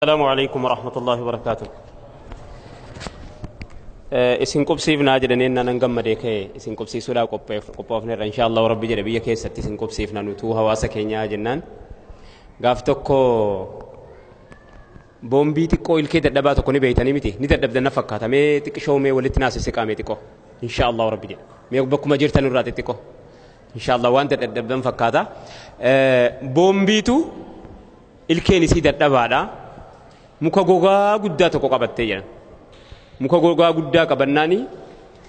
السلام عليكم ورحمة الله وبركاته. Isin qubsiifnaa jedhanii nan gammadee ka'e isin qubsiisuudhaaf qophoofneerra insha Allah rabbi jedhe biyya keessatti isin qubsiifna nutuu hawaasa keenyaa jennaan. Gaaf tokko boombii xiqqoo ilkee dadhabaa tokko ni beeytanii miti ni dadhabdan na fakkaata mee xiqqishoo mee walitti naasise qaamee xiqqoo insha Allah rabbi jedhe mee bakkuma jirtan irraa xixiqqoo insha Allah waan dadhabdan fakkaata. Boombiitu ilkeen isii dadhabaadha. Muka gogaa guddaa tokko qabattee jiran. Muka gogaa guddaa qabannaani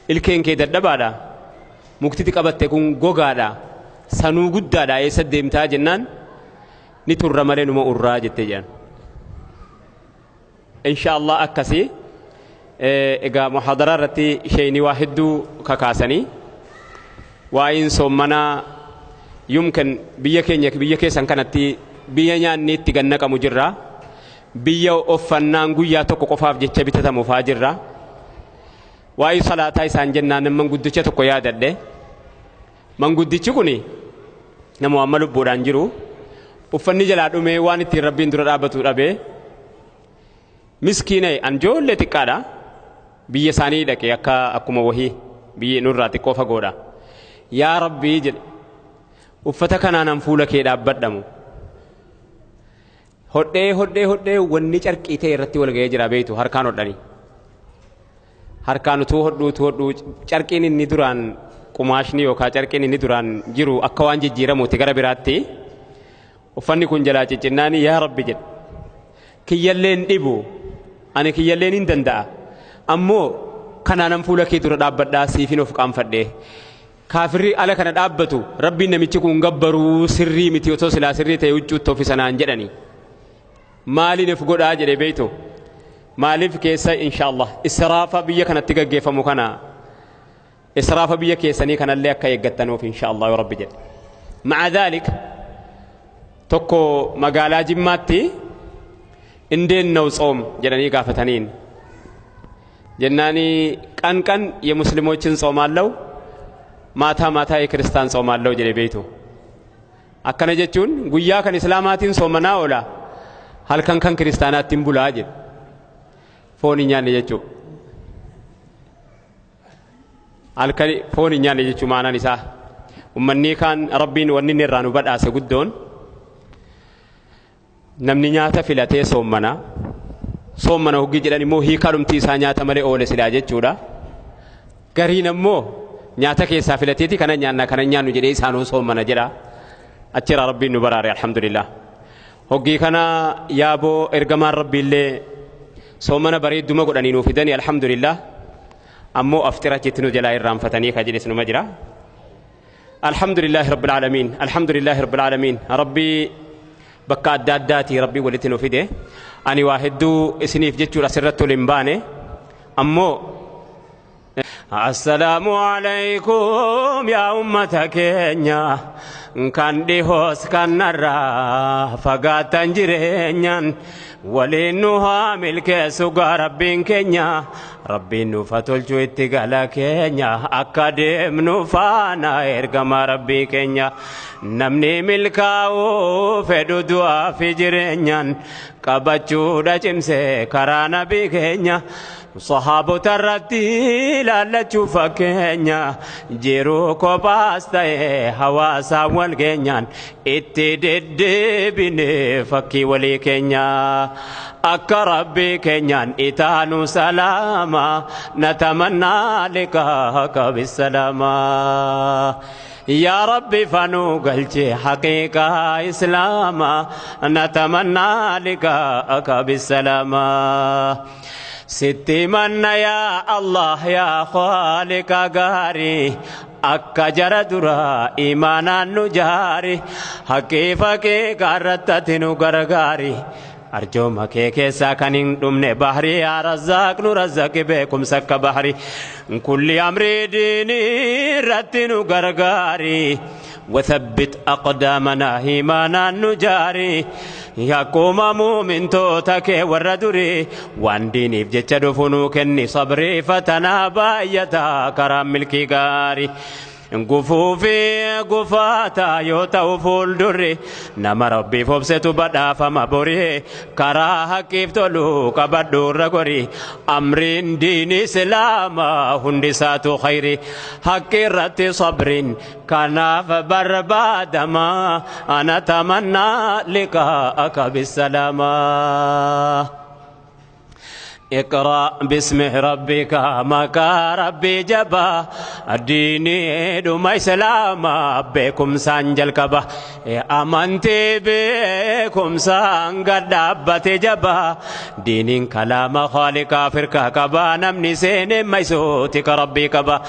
ilkeen kee dadhabaadha. Muktiti qabatte kun gogaadha. Sanuu guddaadha eessa deemtaa jennaan ni turra malee numa urraa jettee jiran. Insha Allah akkasii egaa muhaadaraa irratti isheenii waa hedduu kakaasanii waa'een soommanaa yumkin biyya keenya biyya keessan kanatti biyya nyaanni itti gannaqamu jirra. Biyya uffannaan guyyaa tokko qofaaf jecha bitatamu faa jirra. Waa'ee salaataa isaan jennaan manguddicha tokko yaadadhe. Manguddichi kuni nama amma lubbuudhaan jiru. Uffanni jalaa dhumee waan ittiin rabbiin dura dhaabbatu dhabee miskiina anjoollee xiqqaadha. Biyya isaanii dhaqee akka akkuma wahii biyyi nurraa xiqqoo fagoodha. Yaa rabbii jedhe uffata kanaan fuula kee dhaabbadhamu. Hodhee hodhee hodhee wanni carqii ta'e irratti wal ga'ee jira beektu harkaan hodhanii. Harkaan utuu hodhuutu hodhuu carqiin inni duraan qumaashni yookaan carqiin inni duraan jiru akka waan jijjiiramuuti gara biraatti uffanni kun jalaa ciccinnaani yaa rabbi jedhe. Kiyyalleen dhibu ani kiyyalleen hin danda'a ammoo kanaanan fuula kee dura dhaabbadhaa siifin of qaanfadhee. Kaafirri ala kana dhaabbatu rabbiin namichi kun gabbaruu sirrii miti otoo silaa sirrii ta'e huccuutti ofisanaan jedhani. Maaliin of godhaa jedhe beektu maaliif keessa insha Allah israafa biyya kanatti gaggeeffamu kana israafa biyya keessanii kanallee akka eeggattanuuf insha Allah yoo rabbi jedhe. Ma'a dhaalik tokko magaalaa Jimmaatti indeen ነው ጾም jedhanii gaafataniin jennaani ቀን ቀን የሙስሊሞችን ጾም አለው ማታ ማታ የክርስቲያን ጾም አለው jedhe beektu. Akkana jechuun guyyaa kan islaamaatiin soomanaa oola. Halkan kan kiristaanaatti hin bulaa jedhe. Foon hin nyaanne jechuudha. Halkan foon hin nyaanne jechuu maanaan isaa. Uummanni kaan rabbiin wanni inni irraa nu badhaase guddoon namni nyaata filatee soommana. Soommana hoggii jedhan immoo hiikaa dhumtii isaa nyaata malee oole silaa jechuudha. Gariin ammoo nyaata keessaa filateeti kana nyaanna kana nyaannu jedhee isaanuu soommana jedha. Achirraa rabbiin nu baraare alhamdulillah. Hoggii kana yaaboo ergamaan rabbiillee soomana bareedduma godhanii nuu fidanii alhamdulillah. Ammoo aftira achitti nu jalaa irraanfatanii ka jedhes numa jira. Alhamdulillahi rabbil aalamiin alhamdulillahi rabbil aalamiin rabbii bakka adda addaatii rabbii walitti nu fide. Ani waa hedduu isiniif jechuudha asirratti ol hin baane ammoo Assalaamu alaykum yaa ummata keenya kan dhihoos kan narraa fagaatan jireenyaan waliin nu haa milkeessu gaa rabbiin keenya rabbiin nuuf haa tolchu itti gala keenya akka deemnu faana ergama rabbii keenya namni milkaa'uu fedhu du'aa fi jireenyaan qabachuudha cimsee karaa nabii keenya. Sahaabota irratti ilaallachuu fakkeenya jiruu kophaas ta'e hawaasaan wal geenyaan itti deddeebine fakkii walii keenya akka rabbii keenyaan itaanu salaama natamannaa liqaaka bisalaama. Yaa Rabbi fanuu galche haqiiqaa islaama natamannaa liqaaka bisalaama. Sitti manna yaa Allah yaa Khaaliqa gaarii akka jara duraa imaanaan nu jaari haqqii fakkii irratti ati nu gargaari. Arjooma kee keessaa kan hin dhumne bahrii yaa Razzaaq nu razzaqi beekumsa akka bahrii kulli amrii diinii irratti nu gargaari. وثبت أقدامنا إيمانا نجاري يا قوم مؤمن توتك والردري وان ديني بجتشد فنوكني صبري فتنا بايتا كرام ملكي غاري. Gufuu fi gufaataa yoo ta'u fuuldurri nama rabbiif obsetu badhaafama borii karaa haqqiif tolu qabadhu irra gori amriin diini islaamaa hundi isaatu khayri haqqi irratti sabriin kanaaf barbaadama ana tamannaa liqaa'aka bisalaamaa. اقرأ باسم ربك مكا ربي جبا الدين دم إسلام بكم سانجل كبا أمنتي بكم سانقد أبت جبا دين كلام خالق فركا كبا نمني سين ميسوتك ربي كبا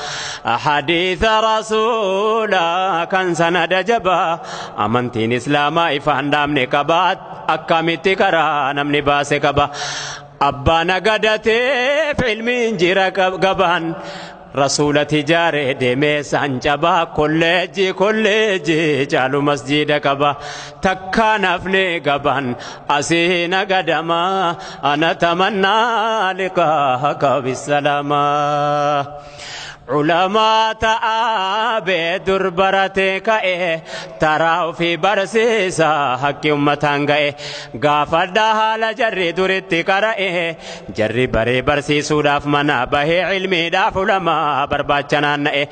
حديث رسولا كان سند جبا أمنتين إسلام إفان دامني كبا أكامتي كرا نمني باسي كبا أبانا قدتي في علمين جرا قبان رسول تجارة دمي سانجبا كوليجي كوليجي جالو مسجد كبا تكا نفني قبان أسينا قدما أنا تمنى لقاءك بالسلامة علماء تآبي دربرتي كأي تراو في برسيسا حق أمتان غئي غافر دهال جري درتي كرأي جري بري برسيسو داف منا بهي علمي داف علماء برباچنان نئي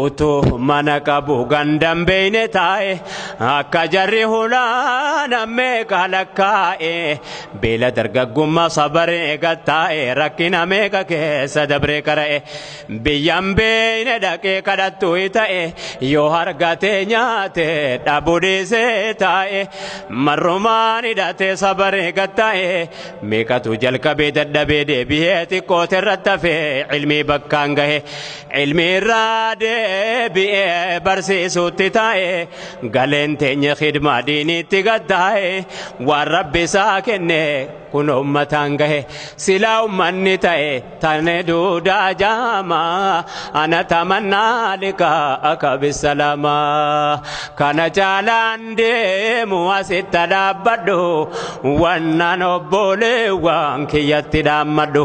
utuu mana qabu gandan beeyne taa'e akka jarri hulaan meeqa lakkaa'e beela dargaggummaa sabaree gattaa'e rakkina meeqa keessa dabree kara'e biyyan beeyne dhaqee kadhattu ta'e yoo argate nyaate dhabu dhiisee taa'e marrumaan hidhatee sabaree gattaa'e meeqatu jalqabee dadhabee deebi'ee xiqqoote irratti hafee ilmii bakkaan gahe ilmii irraa deebi'ee barsiisutti taa'e galeen teenye khidmaa diiniitti gaddaa'e waan rabbi isaa kenne kun ummataan gahe silaa ummanni ta'e tane duudaa jaamaa ana tamannaa liqaa'aka bisalaamaa kana caalaan deemu asitti dhaabbadhu wannan obboleewwan kiyyatti dhaammadhu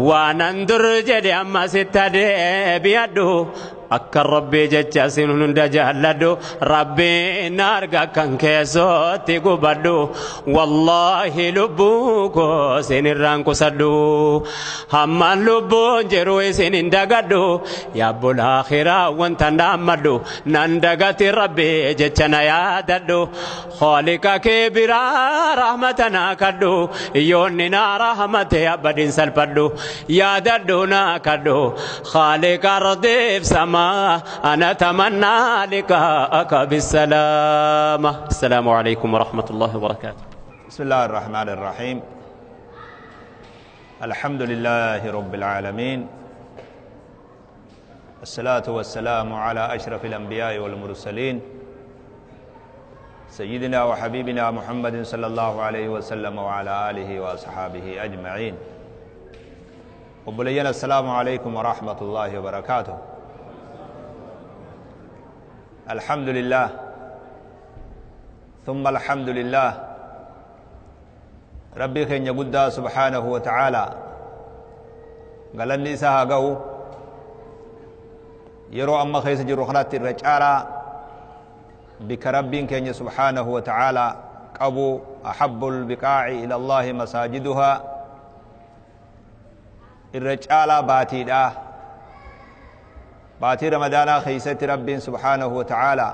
waanan dur jedhe amma sitti deebi'adhu akka rabbii jecha isin hunda jaalladhu rabbiin arga kan keessootti gubadhu wallaahi lubbuu koo isin irraan qusadhu hammaan lubbuun jiru isin hin dagadhu yaabbul akhiraa wanta dhaammadhu nan dagati rabbii jecha na yaadadhu khooliqa kee biraa rahmata naa kadhu yoonni naa rahmate abbadiin salphadhu yaadadhu naa kadhu khooliqa ardiif samaa أنا أتمنى لقاءك بالسلامة. السلام عليكم ورحمة الله وبركاته. بسم الله الرحمن الرحيم. الحمد لله رب العالمين، الصلاة والسلام على أشرف الأنبياء والمرسلين، سيدنا وحبيبنا محمد صلى الله عليه وسلم وعلى آله وأصحابه أجمعين. وبلينا السلام عليكم ورحمة الله وبركاته. الحمد لله ثم الحمد لله. ربي خين يقود سبحانه وتعالى قال لي سهاقو يرو أما خيس جرخنات الرجالة بك ربي كين سبحانه وتعالى قبو أحب البقاع إلى الله مساجدها الرجالة باتي ده باتي رمضان خيست رب سبحانه وتعالى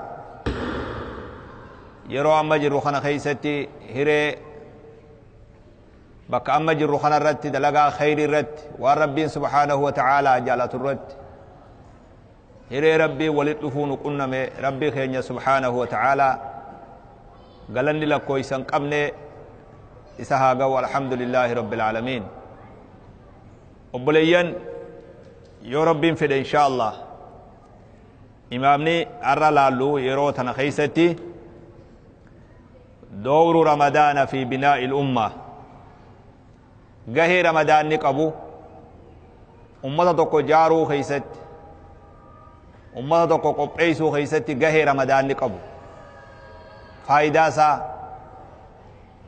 يرو أما جرخنا خيستي هري بك أما جرخنا الرت دلقا خير الرت والرب سبحانه وتعالى جالة الرت هري ربي ولطفون قلنا ربي خير سبحانه وتعالى قالني لك كويسا قبني إسهاقا والحمد لله رب العالمين. وبليا يا رب في إن شاء الله إمامني أرى لالو يروتنا خيستي دور رمضان في بناء الأمة. قهي رمضان نقبو أمة تقو جارو خيست أمة تقو قبعيسو خيستي قهي رمضان نقبو فايدة سا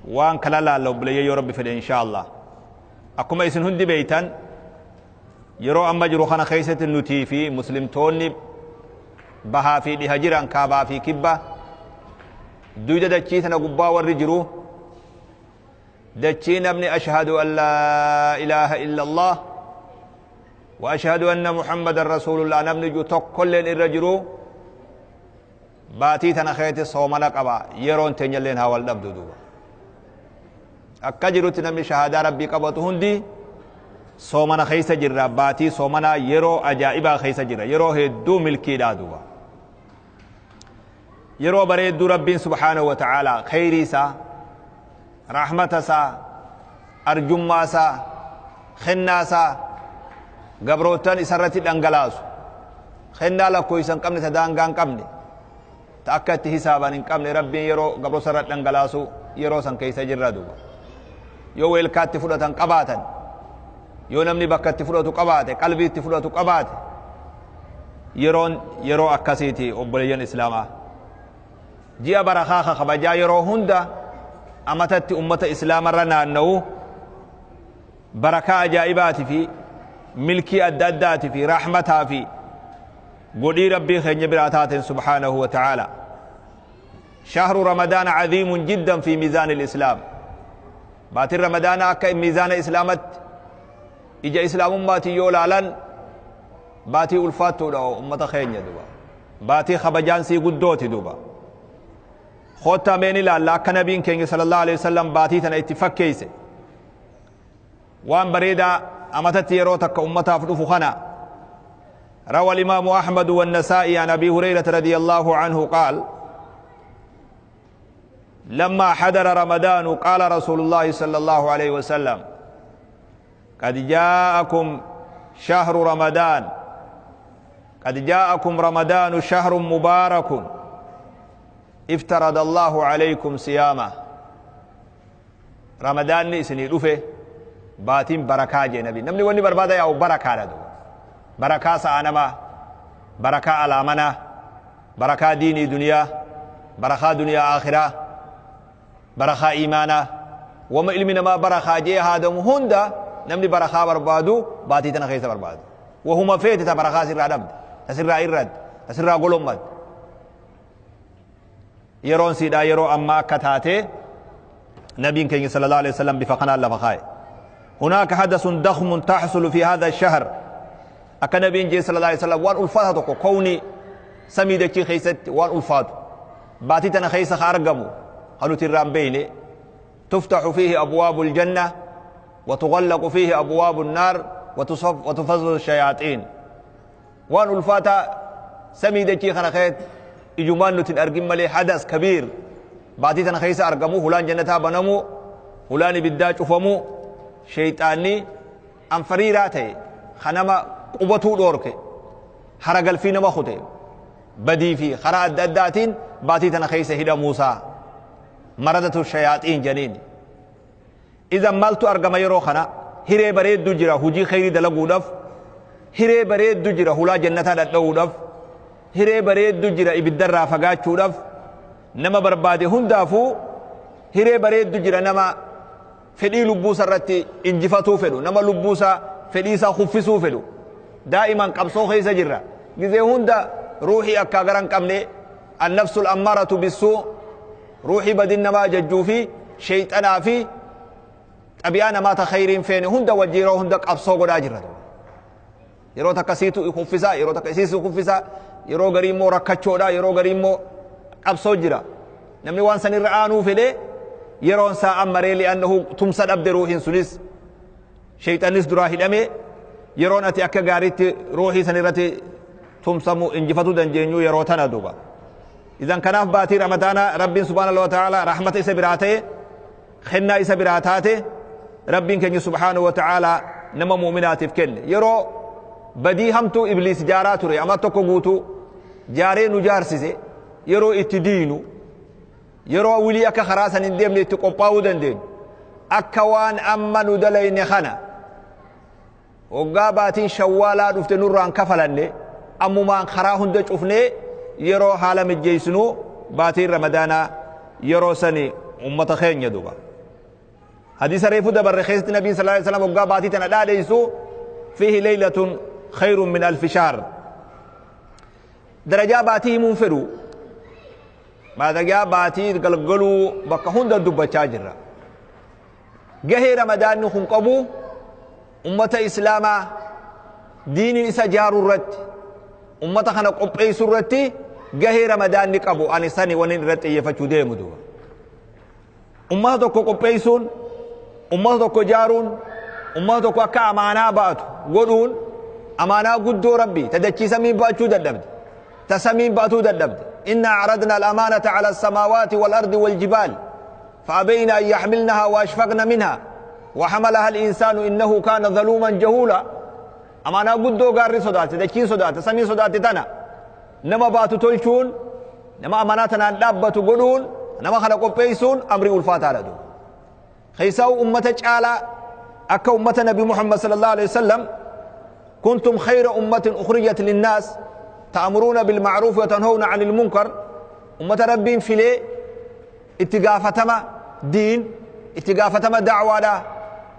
وان كلا لالو بلي يا رب في إن شاء الله. أكما إسن هندي بيتان yeroo amma jiru kana keessatti nutii fi muslimtoonni Bahaa fi dhiha jiran, kaabaa fi kibba, duyda dachii tana gubbaa warri jiru, dachii namni ashhadu an laa ilaaha illa Allah wa ashhadu anna Muhammadan rasuulullah namni ju tokkolleen irra jiru baatii tana keeti soomana qaba. Yeroon teenyalleen haa wal dhabdu duuba. Akka jirutti namni shahaadaa Rabbii qabatu hundi soomana keessa jirra. Baatii soomanaa yeroo ajaa'ibaa keessa jira, yeroo hedduu milkiidhaa duuba, yeroo bareedduu Rabbiin subhaanahu wa ta'aalaa khayrii isaa, rahmata isaa, arjummaa isaa, kennaa isaa gabrootan isarratti dhangalaasu, kennaa lakkoofsa hin qabne, ta daangaa hin qabne, ta akka itti hisaaban hin qabne Rabbiin yeroo gabroota irratti dhangalaasu yeroo san keessa jirra duuba. Yoo weelkaatti fudhatan qabaatan, yoo namni bakka itti fudhatu qabaate, qalbii itti fudhatu qabaate, yeroon yeroo akkasiiti. Obboleeyyan islaamaa, ji'a barakaa ka kabajaa yeroo hunda amatatti ummata islaamarra naanna'u, barakaa ajaa'ibaati fi milkii adda addaati fi rahmataa fi godhii Rabbii keenya biraa taateen subhaanahu wa ta'aala. شهر رمضان عظيم جدا في ميزان الإسلام. باتر رمضان أكا ميزان إسلامت إجا إسلام أمتي يولالا باتي ألفاتو دو أمة خينيا دوبا، باتي خبجان سي قدوتي دوبا. خوتا ميني لا akka nabiin keenya صلى الله عليه وسلم baatii tana itti fakkeeyse, waan bareedaa amatatti yeroo takka ummataaf dhufu kana. روى الإمام أحمد والنسائي عن أبي هريرة رضي الله عنه قال: لما حضر رمضان قال رسول الله صلى الله عليه وسلم: قد جاءكم شهر رمضان، قد جاءكم رمضان شهر مبارك افترض الله عليكم صيامه. رمضان isinii dhufe, baatiin barakaa jee nabi. Namni wanni barbaada yaa'u barakaadha duuba. Barakaa sa'a namaa, barakaa alaamanaa, barakaa diinii duniyaa, barakaa duniyaa aakhiraa, barakaa iimaanaa, wama ilmi namaa barakaa jee haadamu hunda namni barakaa barbaadu baatii tana keessa barbaadu. Wahuma feete ta barakaa sirraa dhabde, ta sirraa irradde, ta sirraa golommadde, yeroon siidhaa yeroo ammaa akka taate nabiin keenya صلى الله عليه وسلم bifa kanaan lafa kaaye. هناك حدث ضخم تحصل في هذا الشهر. Akka nabiin jee صلى الله عليه وسلم, waan ulfaata tokko kowni samii dachii keessatti waan ulfaatu baatii tana keessa ka argamu kan nuti irraan beeyne. تفتح فيه أبواب الجنة وتغلق فيه أبواب النار وتصفد الشياطين. Waan ulfaata samii dachii kana keessatti ijumaan nuti hin argin malee حدث كبير baatii tana keessa argamu: hulaan jannataa banamu, hulaan ibiddaa cufamu, shayxaanni anfariiraa ta'e kanama qubatuu dhoorke haragalfii nama kute badii fi karaa adda addaatiin baatii tana keessa hidhamuusaa, مردة الشياطين janiin. Idan maaltu argama yeroo kana? Hiree bareeddu jira hujii khayrii dalaguudhaaf, hiree bareeddu jira hulaa jannataa dhadha'uudhaaf, hiree bareeddu jira ibiddarraa fagaachuudhaaf. Nama barbaade hundaafuu hiree bareeddu jira. Nama fedhii lubbuusa irratti injifatuu fedhu, nama lubbuusa fedhii isaa kuffisuu fedhu, daa'iman qabsoo keessa jirra. Gizee hunda ruuxii akka gara hin qabne, النفس الأمارة بالسوء, ruuxii badin namaa ajajjuu fi shayxanaa fi xabi'aa namaata khayriin feene hunda wajji yeroo hunda qabsoo godhaa jirra. Yeroo takka siitu kuffisaa, yeroo takka isiisu kuffisaa, yeroo garii immoo rakkachoodha, yeroo garii immoo qabsoo jira. Namni waan san irra aanuu fedhe yeroon isaa ammaree, لأنه tumsa dhabde ruuxiin sunis, shayxannis duraa hidhame. Yeroon ati akka gaariitti ruuxii san irratti tumsamu injifatuu dandeenyu yeroo tana duuba. Idan kanaaf baatii ramadaana Rabbiin سبحانه وتعالى rahmata isa biraa ta'e, kennaa isa biraa taate Rabbiin keenya سبحانه وتعالى nama mu'minaatiif kenne. Yeroo badii hamtuu Ibliis jaaraa ture ama tokko guutuu jaaree nu jaarsise, yeroo itti diinu, yeroo wilii akka karaa san hin deemne itti qophaa'uu dandeenyu, akka waan amma nu dalayne kana waggaa baatiin shawwaalaa dhufte nurraan kafalanne, ammumaan karaa hunda cufnee yeroo haala mijjeessinu baatiin ramadaanaa yeroo sani ummata keenya duba. Hadiisa reefu dabarre keessatti nabiin صلى الله عليه وسلم waggaa baatii tana dhaadheessu: فيه ليلة خير من ألف شهر. Darajaa baatii himuun fedhu. Darajaa baatii galgaluu bakka hunda dubbachaa jirra. Gahee Ramadaanni kun qabu ummata Islaamaa diiniin isa jaaruu irratti, ummata kana qopheessuu irratti gahee Ramadaanni qabu ani sani wani irratti xiyyeeffachuu deemu duuba. Ummata tokko qopheessuun, ummata tokko jaaruun, ummata tokko akka amaanaa baatu godhuun amaanaa guddoo Rabbi tadachiisamiin baachuu dadhabde, tasamiin baatuu dadhabde. Inna aradna al-amaanata ala as-samaawaati wal-ardi wal-jibaal فأبين أن يحملنها وأشفقن منها وحملها الإنسان إنه كان ظلوما جهولا. أمانا قدو قاري صدات، دكين صدات، سمين صدات تنا. نما باتو تلشون، نما أماناتنا دابتو قدون، نما خلقوا بيسون، أمري الفاتحة على دو. خيساو أمة تعالى أكا أمة نبي محمد صلى الله عليه وسلم كنتم خير أمة أخرجت للناس تأمرون بالمعروف وتنهون عن المنكر. أمة ربي فيلي اتقافتما دين، اتقافتما دعوة لا،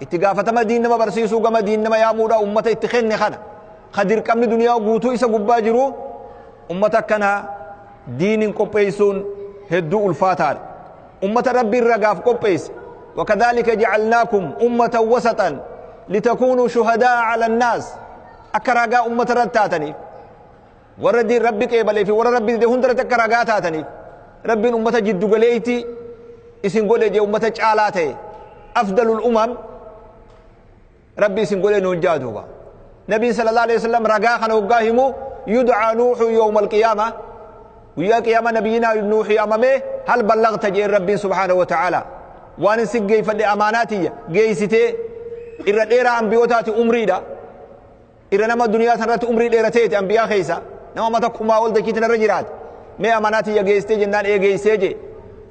اتقافتما دين نما برسيسو قما دين نما يامودا أمة اتخن خنا خدير كم دنيا قوتو إسا قباجرو أمة كنا دين قبيسون هدو الفاتار. أمة ربي الرقاف قبيس. وكذلك جعلناكم أمة وسطا لتكونوا شهداء على الناس. أكراغا أمة رتاتني وردي ربك إبلي في ورد ربي دي هندرة أكراغا تاتني ربي أمة جدو قليتي إسن قولي جي أمة جعلاتي أفضل الأمم ربي إسن قولي نونجادوغا. نبي صلى الله عليه وسلم رقا خنوغاهمو يدعى نوح يوم القيامة ويا قيامة نبينا نوح أمامه هل بلغت جي ربي سبحانه وتعالى وان سجي فدي أماناتي جيستي إرى ديرا أنبيوتاتي أمري دا إرى نما الدنيا تنرت أمري ديرا تيتي أنبياء خيسا نما ما تكما ولد كيتنا رجرات ما أماناتي يا جيستي جنان إيه جيستي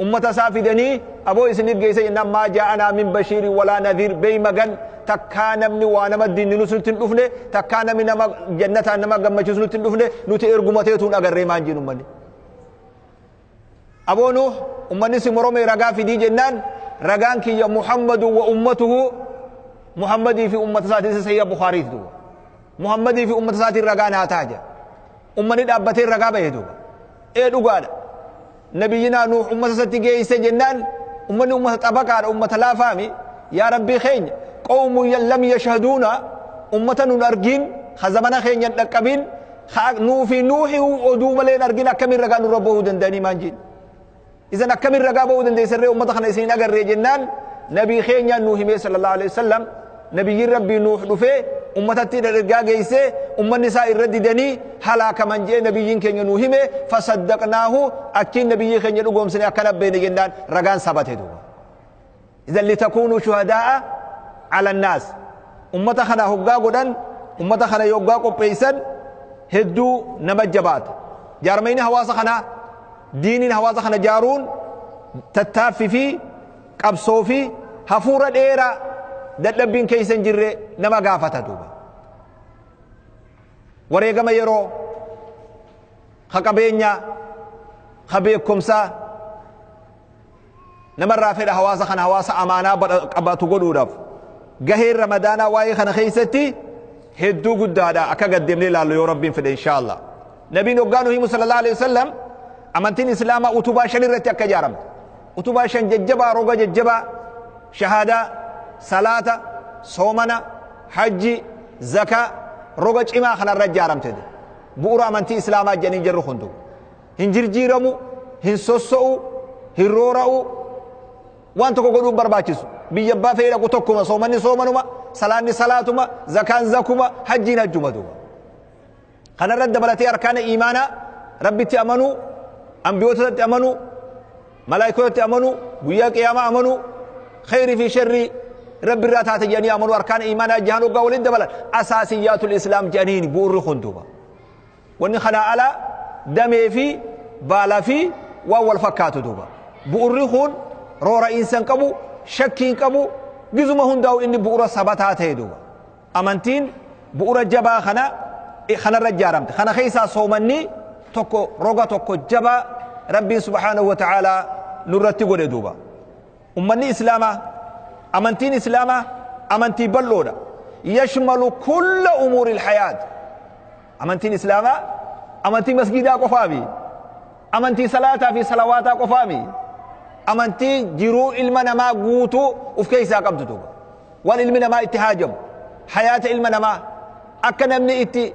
أمة سافدني أبو إسنيد جيستي جنان ما جاءنا من بشير ولا نذير بي مغن تكان من وانا ما الدين نسلتن دفنه تكان من ما جنة نما غمچ سلتن دفنه نوتي إرغمتيتون أغر ريمان جنو مني أبو نوح أمني سمرمي رغا في دي جنان رغان كي يا محمد وأمته محمدي في أمة ساتي سيا بخاري دو محمدي في أمة ساتي رغان هاتاجا أمني دابتي رغا بهدو إيه دوغادا نبينا نوح أمة ساتي جيس جنان أمني أمة طبقة أمة لا فامي يا ربي خين قوم لم يشهدون أمة نرجين خزمنا خين ينقبين نوفي نوحي ودوم لين أرجين أكمل رغان ربه دندني مانجين إذا أكمل رقابة ودن دي سر أمة خنا يسين أجر جنان نبي خينيا نوح صلى الله عليه وسلم نبي ربي نوح دفه أمة تير رجاء جيسة أمة النساء الرد دني هلاك من جاء نبي كين نوح فصدقناه أكين نبي خينيا نقوم سنة أكل بين جنان رجان سبته دوا إذا لتكونوا شهداء على الناس أمة خنا هجا قدن أمة خنا يوجا قبيسن هدو نمجبات جارمين هواس خنا دينين هواس خنا جارون تتافي في قبصو في هفورة ديرة دلبين كيسن جري نما غافتا دوبا وريغما يرو خقبينيا خبيكمسا نما رافد هواس خنا هواس امانه قباتو غدوداف غهير رمضان واي خنا خيستي هدو غدادا اكا قدمني لالو يا ربي في ان شاء الله نبي نوغانو هي صلى الله عليه وسلم أمانتين إسلاما أتوبا شن رتي أكجارم أتوبا شن ججبا روغا ججبا شهادة صلاة صومنا حج زكاة روغا إما خنا رجارم تد بورا أمانتي إسلاما جنين جرو خندو هنجر جيرمو هنسوسو هنرورو وان تكو قدوم برباچسو بيجبا فيرا كتوكما صومني صومنما صلاني صلاتما زكاة زكما حجي نجما دوما خنا رد بلتي أركان إيمانا ربي تأمنو أنبيوتات أمنوا ملائكة أمنوا ويا قيامة أمنوا خير في شر رب الراتات جاني أمنوا أركان إيمان جهنم قول الدبل أساسيات الإسلام جانين بور خندوبة وإن خنا على دم في بالا في وأول فكات دوبا بور خون رورا إنسان كبو شكين كبو جزمة هنداو إن بورا سبتات هيدوبا أمانتين بورا جبا خنا خنا رجارمت خنا خيسا صومني توكو روغا توكو جبا ربي سبحانه وتعالى نرتي قد دوبا أمني إسلاما أمنتين إسلاما أمنتي بلودا يشمل كل أمور الحياة أمنتين إسلاما Amantii masgiidaa qofaami. Amantii salaataa fi salawaataa qofaami. Amantii jiruu ilma namaa guutuu uf keessaa qabdu duuba. Waan ilmi namaa itti haajamu, hayaata ilma namaa, akka namni itti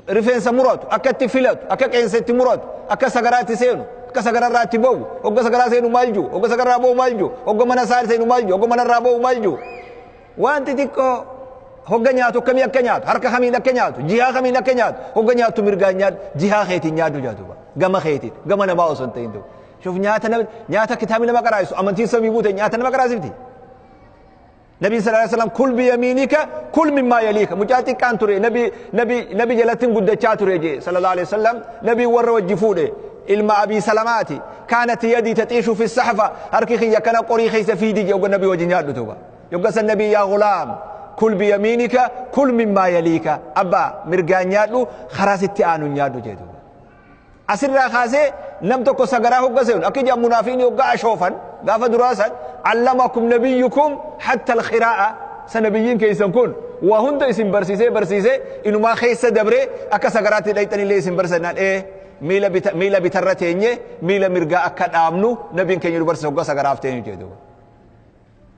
rifeensa muratu, akka itti filatu, akka qeensa itti muratu, akka sagaraa itti seenu, akka sagararraa itti ba'u, hogga sagaraa seenu maal jiru, hogga sagarraa ba'u maal jiru, hogga mana isaa seenu maal jiru, hogga manarraa ba'u maal jiru. Wanti xiqqoo hogga nyaatu akkamii akka nyaatu, harka kamiin akka nyaatu, jihaa kamiin akka nyaatu, hogga nyaatu mirgaan nyaatu, jihaa keetiin nyaatu nyaatu, gama keetiin, gama namaa osoo hin ta'in. Shuf nyaata nama nyaata kitaabni nama qaraa'isu amantiin samii buute nyaata nama qaraasifti. Nabi sallallahu alaihi wasallam kul biyaminika kul mimma yalika mucaa xiqqaan ture nabi nabi nabi jalattiin guddachaa ture jee sallallahu alaihi wasallam nabi warra wajji fuudhe ilma Abii Salamaati kaanat yadii taxiishu fi saxfa harki kiyya kana qorii keessa fiidi jee ogga nabi wajji nyaadhu tuba yogga san nabi yaa gulaam kul biyaminika kul mimma yalika abbaa mirgaan nyaadhu karaa sitti aanu nyaadhu jee tuba. Asirraa kaasee nam tokko sagaraa hogga seenu akka ijaan munaafiqni hogga ashoofan gaafa duraa san allamakum nabiyyukum hatta alkhiraa'a sa nabiyyiin keessan kun waa hunda isin barsiisee barsiisee inumaa keessa dabree akka sagaraatti dhayxanillee isin barsiisannaan ee miila bita miila bitarra teenye miila mirgaa akka dhaabnu nabiin keenya nu barsiise hogga sagaraaf teenyu jee duuba.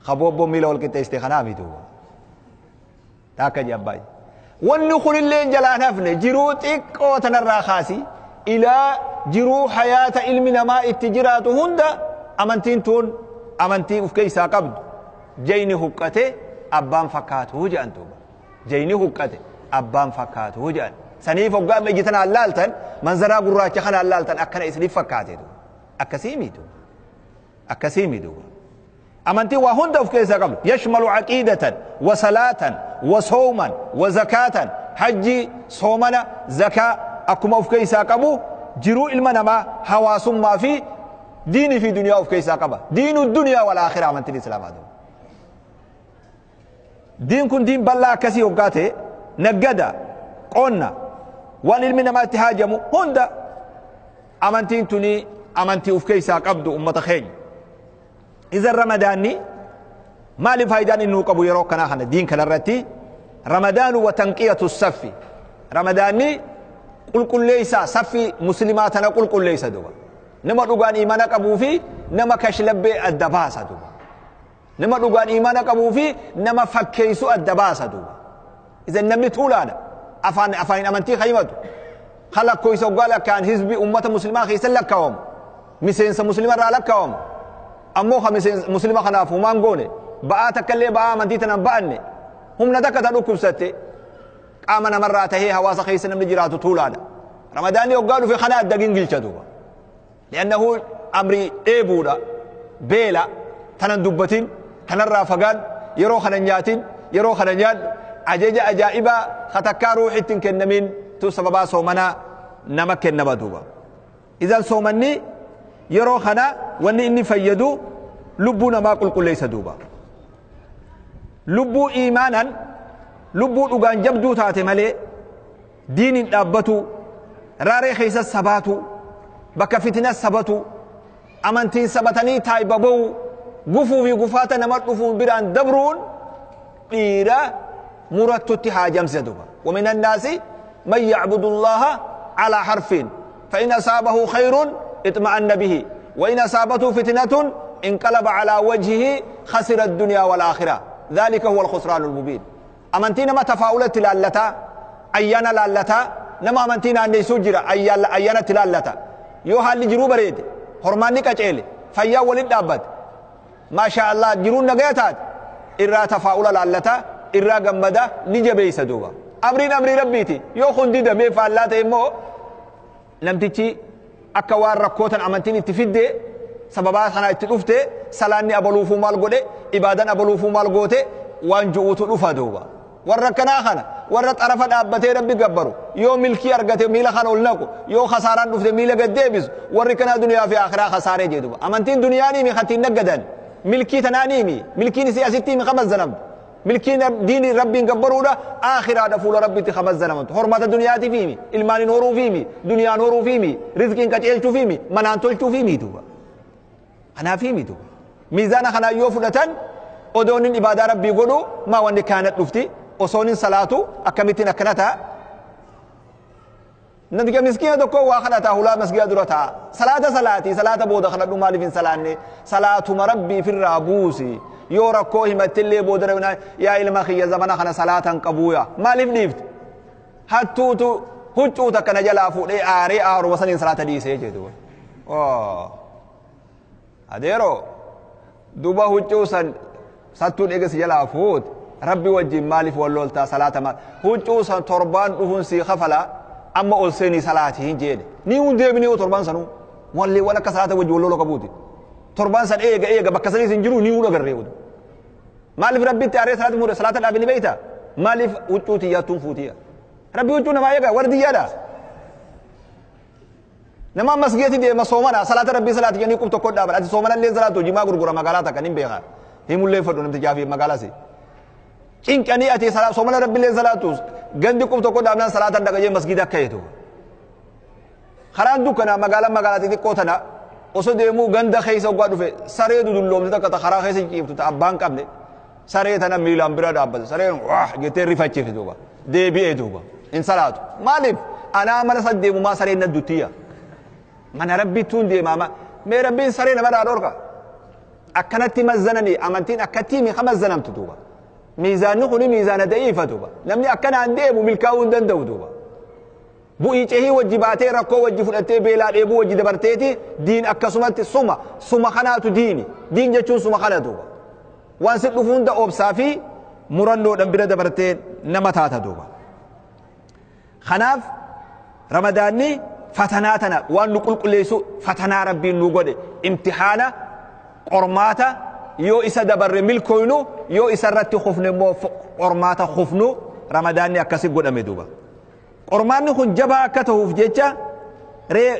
Kaboobboo miila wal qixxeessite kanaa miti duuba. Taakka jee abbaa. Wanni kunillee jalaan hafne jiruu xiqqoo tanarraa kaasi ilaa jiruu hayaata ilmi namaa itti jiraatu hunda amantiin tun amantii uf keessaa qabdu jayni huqqate abbaan fakkaatu jedhan duuba. Jayni huqqate abbaan fakkaatu jedhan. Saniif hoggaa amma iji tanaan laaltan manzaraa gurraacha kanaan laaltan akkana isiniif fakkaate duuba. Akkasii miti. Akkasii miti duuba. Amantiin waa hunda of keessaa qabdu. Yashmalu aqiidatan wa salaatan wa sooman wa zakaatan hajjii soomana zakaa akkuma of keessaa qabu jiruu ilma namaa hawaasummaa fi diinii fi duniyaa of keessaa qaba. Diinu duniyaa wal aakhira amantiin islaamaa duuba. Diin kun diin bal'aa akkasii hoggaa ta'e naggada qonna waan ilmi namaa itti haajamu hunda amantiin tuni amantii of keessaa qabdu ummata keenya. Iza ramadaanni maali faayidaan inni nuu qabu yeroo akkanaa kana diin kanarratti ramadaanu wa tanqiyatu saffi ramadaanni qulqulleessa saffi muslimaa tana qulqulleessa duba nama dhugaan imaana qabuu fi nama kashlabbee adda baasa duba nama dhugaan imaana qabuu fi nama fakkeessu adda baasa duba iza namni tuulaadha afaan afaan amantii kaymatu kalakkoo isa hoggaa lakkaa'an hizbi ummata muslimaa keessa lakkaawamu miseensa muslima irraa lakkaawamu ammoo ka muslima kanaaf humaan goone ba'aa takka illee ba'aa amantii tanaan ba'anne humna takka ta dhukkubsatte qaama namarraa tahee hawaasa keessa namni jiraatu tuulaadha. Ramadaanni hoggaa dhufe kana adda gingilcha duuba. Li'annahu amri dheebuudha beela tanan dubbatin tanarraa fagaan yeroo kana nyaatin yeroo kana nyaadhu ajaja ajaa'ibaa katakkaa ruuxitti hin kennamin tu sababaa soomanaa nama kennama duuba. Idan soomanni yeroo kana wanni inni fayyadu lubbuu namaa qulqulleessa duuba. Lubbuu iimaanan lubbuu dhugaan jabduu taate malee diiniin dhaabbatu raaree keessa sabaatu bakka fitina sabatu amantiin sabatanii taayiba ba'u gufuu fi gufaata nama dhufuun biraan dabruun dhiira murattutti haajamsisa duuba. ومن الناس من يعبد الله على حرف فإن أصابه خير اطمأن به وإن أصابته فتنة انقلب على وجهه خسر الدنيا والآخرة ذلك هو الخسران المبين. أمنتين ما تفاؤلت لالتا أيانا لالتا نما أمنتين أن يسجر أيانا تلالتا يوها اللي جرو بريد هرماني كجيل فيا ولد أبد ما شاء الله جرون نجاتات إرا تفاؤل لالتا إرا جمدا نجبي سدوبا أمرين أمري ربيتي يو خندي دمي فاللاتا إمو نمتيجي akka waan rakkootan amantiin itti fidde sababaa kana itti dhufte salaanni abaluufuu maal godhe ibaadan abaluufuu maal goote waan ju'uutu dhufa duuba. Warra akkanaa kana warra xarafa dhaabbatee rabbi gabbaru yoo milkii argate miila kana ol naqu yoo khasaaraan dhufte miila gad deebisu warri kanaa duniyaa fi akhiraa khasaaree jee duuba. Amantiin duniyaa ni kattiin naggadan milkii tanaa ni milkiin isii asitti mi kamazzanamtu milkiin diini rabbiin gabbaruudha aakhiraadha fuula rabbitti kamazzanamtu hormaata duniyaati fiimi ilmaaniin horuu fiimi duniyaan horuu fiimi rizqiin qaceelchuu fiimi manaan tolchuu fiimi duuba. Kanaa fiimi duuba. Miizaana kanaa yoo fudhatan odoonin ibaadaa rabbii godhu maa wanni kaanat dhufti osoonin salaatu akkamittiin akkana ta'a. Namticha miskiina tokko waa kadhataa hulaa masgiida dura taa'a. Salaata salaatii salaata booda kadhadhu maaliif hin salaanne? Salaatuma rabbii firraa buusi. Yoo rakkoo himattillee booda rabbi yaa ilma kiyya zamana kana salaata hin qabuuya. Maaliif dhiifte? Hattuutu huccuu takka na jalaa fuudhee aaree aaruma saniin salaata dhiisee jedhu. Adeeroo duba huccuu san sattuun eega si jalaa fuute rabbi wajjin maaliif wal loltaa salaata maal huccuu san torbaan dhufuun sii kafala amma ol seenii salaati hin jeene ni hun deebinee torbaan sanuu wallee wal akka salaata wajjin wal lola qabuuti torbaan san eega eega bakka saniis hin jiru ni hun agarree odu maaliif rabbitti aaree salaata muure salaata dhaabini beeyta maaliif huccuu tiyyaattuun fuutiya rabbi huccuu namaa eega wardiyyaadha nama masgiidatti deema soomana salaata rabbii salaati jedhanii qub tokko dhaaban ati soomana illee salaatu jimaa gurgura magaalaa takka nin beeka himullee fadhu namticha fi magaalaa si cinqanii ati soomana rabbi illee salaatu gandi qub tokko dhaabnaan salaatan dhaqa jee masgiida akka eetu karaan dukkana magaalaa magaalaa xixiqqoo tana osoo deemuu ganda keessa oggaa dhufe saree dudulloomte takka ta karaa keessa ciiftu ta abbaan qabne saree tana miilaan bira dhaabbate sareen wah jettee rifachiifte duuba deebi'ee duuba hin salaatu maaliif anaa mana san deemumaa sareen na duttiya mana rabbittuun deemaama mee rabbiin saree namarraa dhorka akkanatti mazzananii amantiin akkatti mi mazzanamtu duuba miizaanni kuni miizaana da'iifa duuba namni akkanaan deemu milkaa'uu hin danda'u duuba bu'ii cehii wajji baatee rakkoo wajji fudhattee beelaa dheebuu wajji dabarteeti diin akkasumatti suma suma kanaatu diini diin jechuun suma kana duuba waan si dhufu hunda obsaa fi murannoodhaan bira dabartee nama taata duuba kanaaf ramadaanni fatanaa tana waan nu qulqulleessu fatanaa rabbiin nu godhe imtihaana qormaata yoo isa dabarre milkooynu yoo isa irratti kufne immoo qormaata kufnu ramadaanni akkasi godhame duuba qormaanni kun jabaa akka ta'uuf jecha ree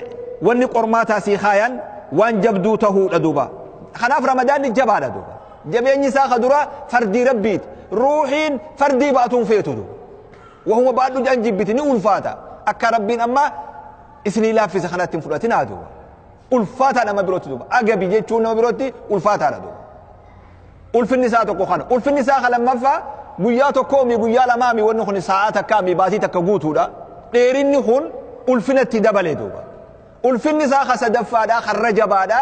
wanni qormaataa sii kaayan waan jabduu tahuudha duuba kanaaf ramadaanni jabaadha duuba jabeenyi isaa ka dura fardii rabbiiti ruuxiin fardii baatuun feetu duuba wahuma baadhu jedhan jibbiti ni ulfaata akka rabbiin amma isinii laaffise kanatti hin fudhatinaa duuba ulfaataa nama birootti duuba agabi jechuun nama birootti ulfaataadha duuba ulfinni isaa tokko kana ulfinni isaa ka lammaffaa guyyaa tokkoomi guyyaa lamaami wanni kun sa'aa takkaami baatii takka guutuudha dheerinni kun ulfinatti dabale duuba ulfinni isaa ka sadaffaadha karra jabaadha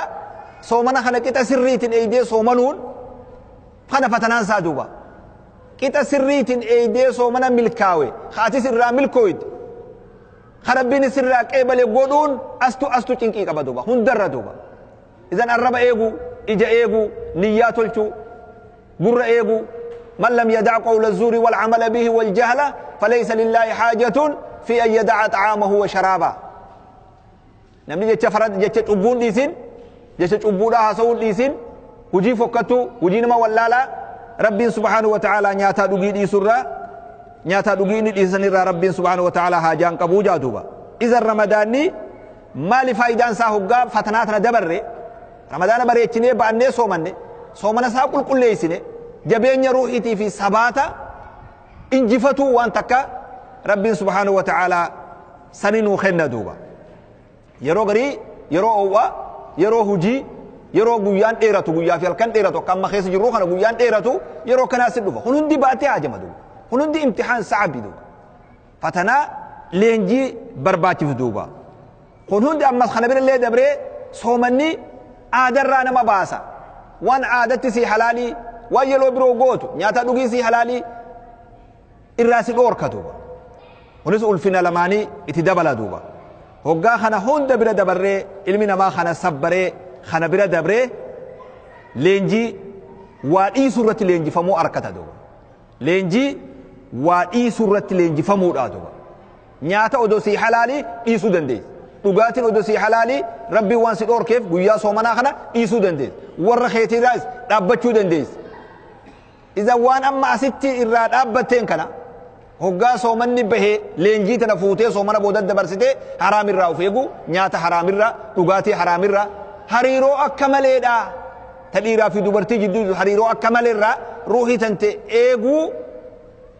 soomana kana qixa sirriitiin eeydee soomanuun kana fatanaan isaa duuba qixa sirriitiin eeydee soomana milkaawe haatis irraa milkooyte rabbiin sirraa qeebale godhuun astu astu cinqii qaba duuba hundarra duuba idan arraba eegu ija eegu niyyaa tolchuu gurra eegu من لم يدع قول الزور والعمل به والجهل فليس لله حاجة في أن يدع طعامه وشرابه namni jecha farad jecha cubbuun dhiisin jecha cubbuudhaa haasa'uun dhiisin hujii fokkattuu hujii nama wallaalaa rabbiin subhaanahu wa ta'aalaa nyaataa dhugii dhiisurraa nyaataa dhugii inni dhiisanirraa rabbiin subhaanahu wa ta'aalaa haajaan qabuu jaa duuba izan ramadaanni maali faayidaan isaa hoggaa fatanaa tana dabarre ramadaana bareechinee ba'annee soomanne soomana isaa qulqulleessine jabeenya ruuxiitii fi sabaata injifatuu waan takka rabbiin subhaanahu wa ta'aalaa sani nuu kenna duuba yeroo garii yeroo owwaa yeroo hujii yeroo guyyaan dheeratu guyyaa fi halkan dheeratu akka amma keessa jirru kana guyyaan dheeratu yeroo kanaa si dhufa kun hundi baatee haajama duuba kun hundi imtixaan sa'abi duuba fatanaa leenjii barbaachisu duuba kun hundi ammas kana bira illee dabree soomanni aadarraa nama baasa waan aadatti sii halaalii waan yeroo biroo gootu nyaata dhugii sii halaalii irraa si dhoorka duuba kunis ulfina lamaanii itti dabala duuba hoggaa kana hunda bira dabarree ilmi namaa kana sabbaree kana bira dabree leenjii waa dhiisuu irratti leenjifamuu arkata duuba leenjii waa dhiisuu irratti leenjifamuudha duuba nyaata odoo sii halaalii dhiisuu dandeessi dhugaatiin odoo sii halaalii rabbiin waan si dhoorkeef guyyaa soomanaa kana dhiisuu dandeessi warra keetiirraas dhaabbachuu dandeessi iza waan amma asitti irraa dhaabbatteen kana hoggaa soomanni bahee leenjii tana fuutee soomana booda dabarsitee haraamirraa of eegu nyaata haraamirraa dhugaatii haraamirraa hariiroo akka maleedha ta dhiiraa fi dubartii jidduu hariiroo akka maleerraa ruuhii tante eeguu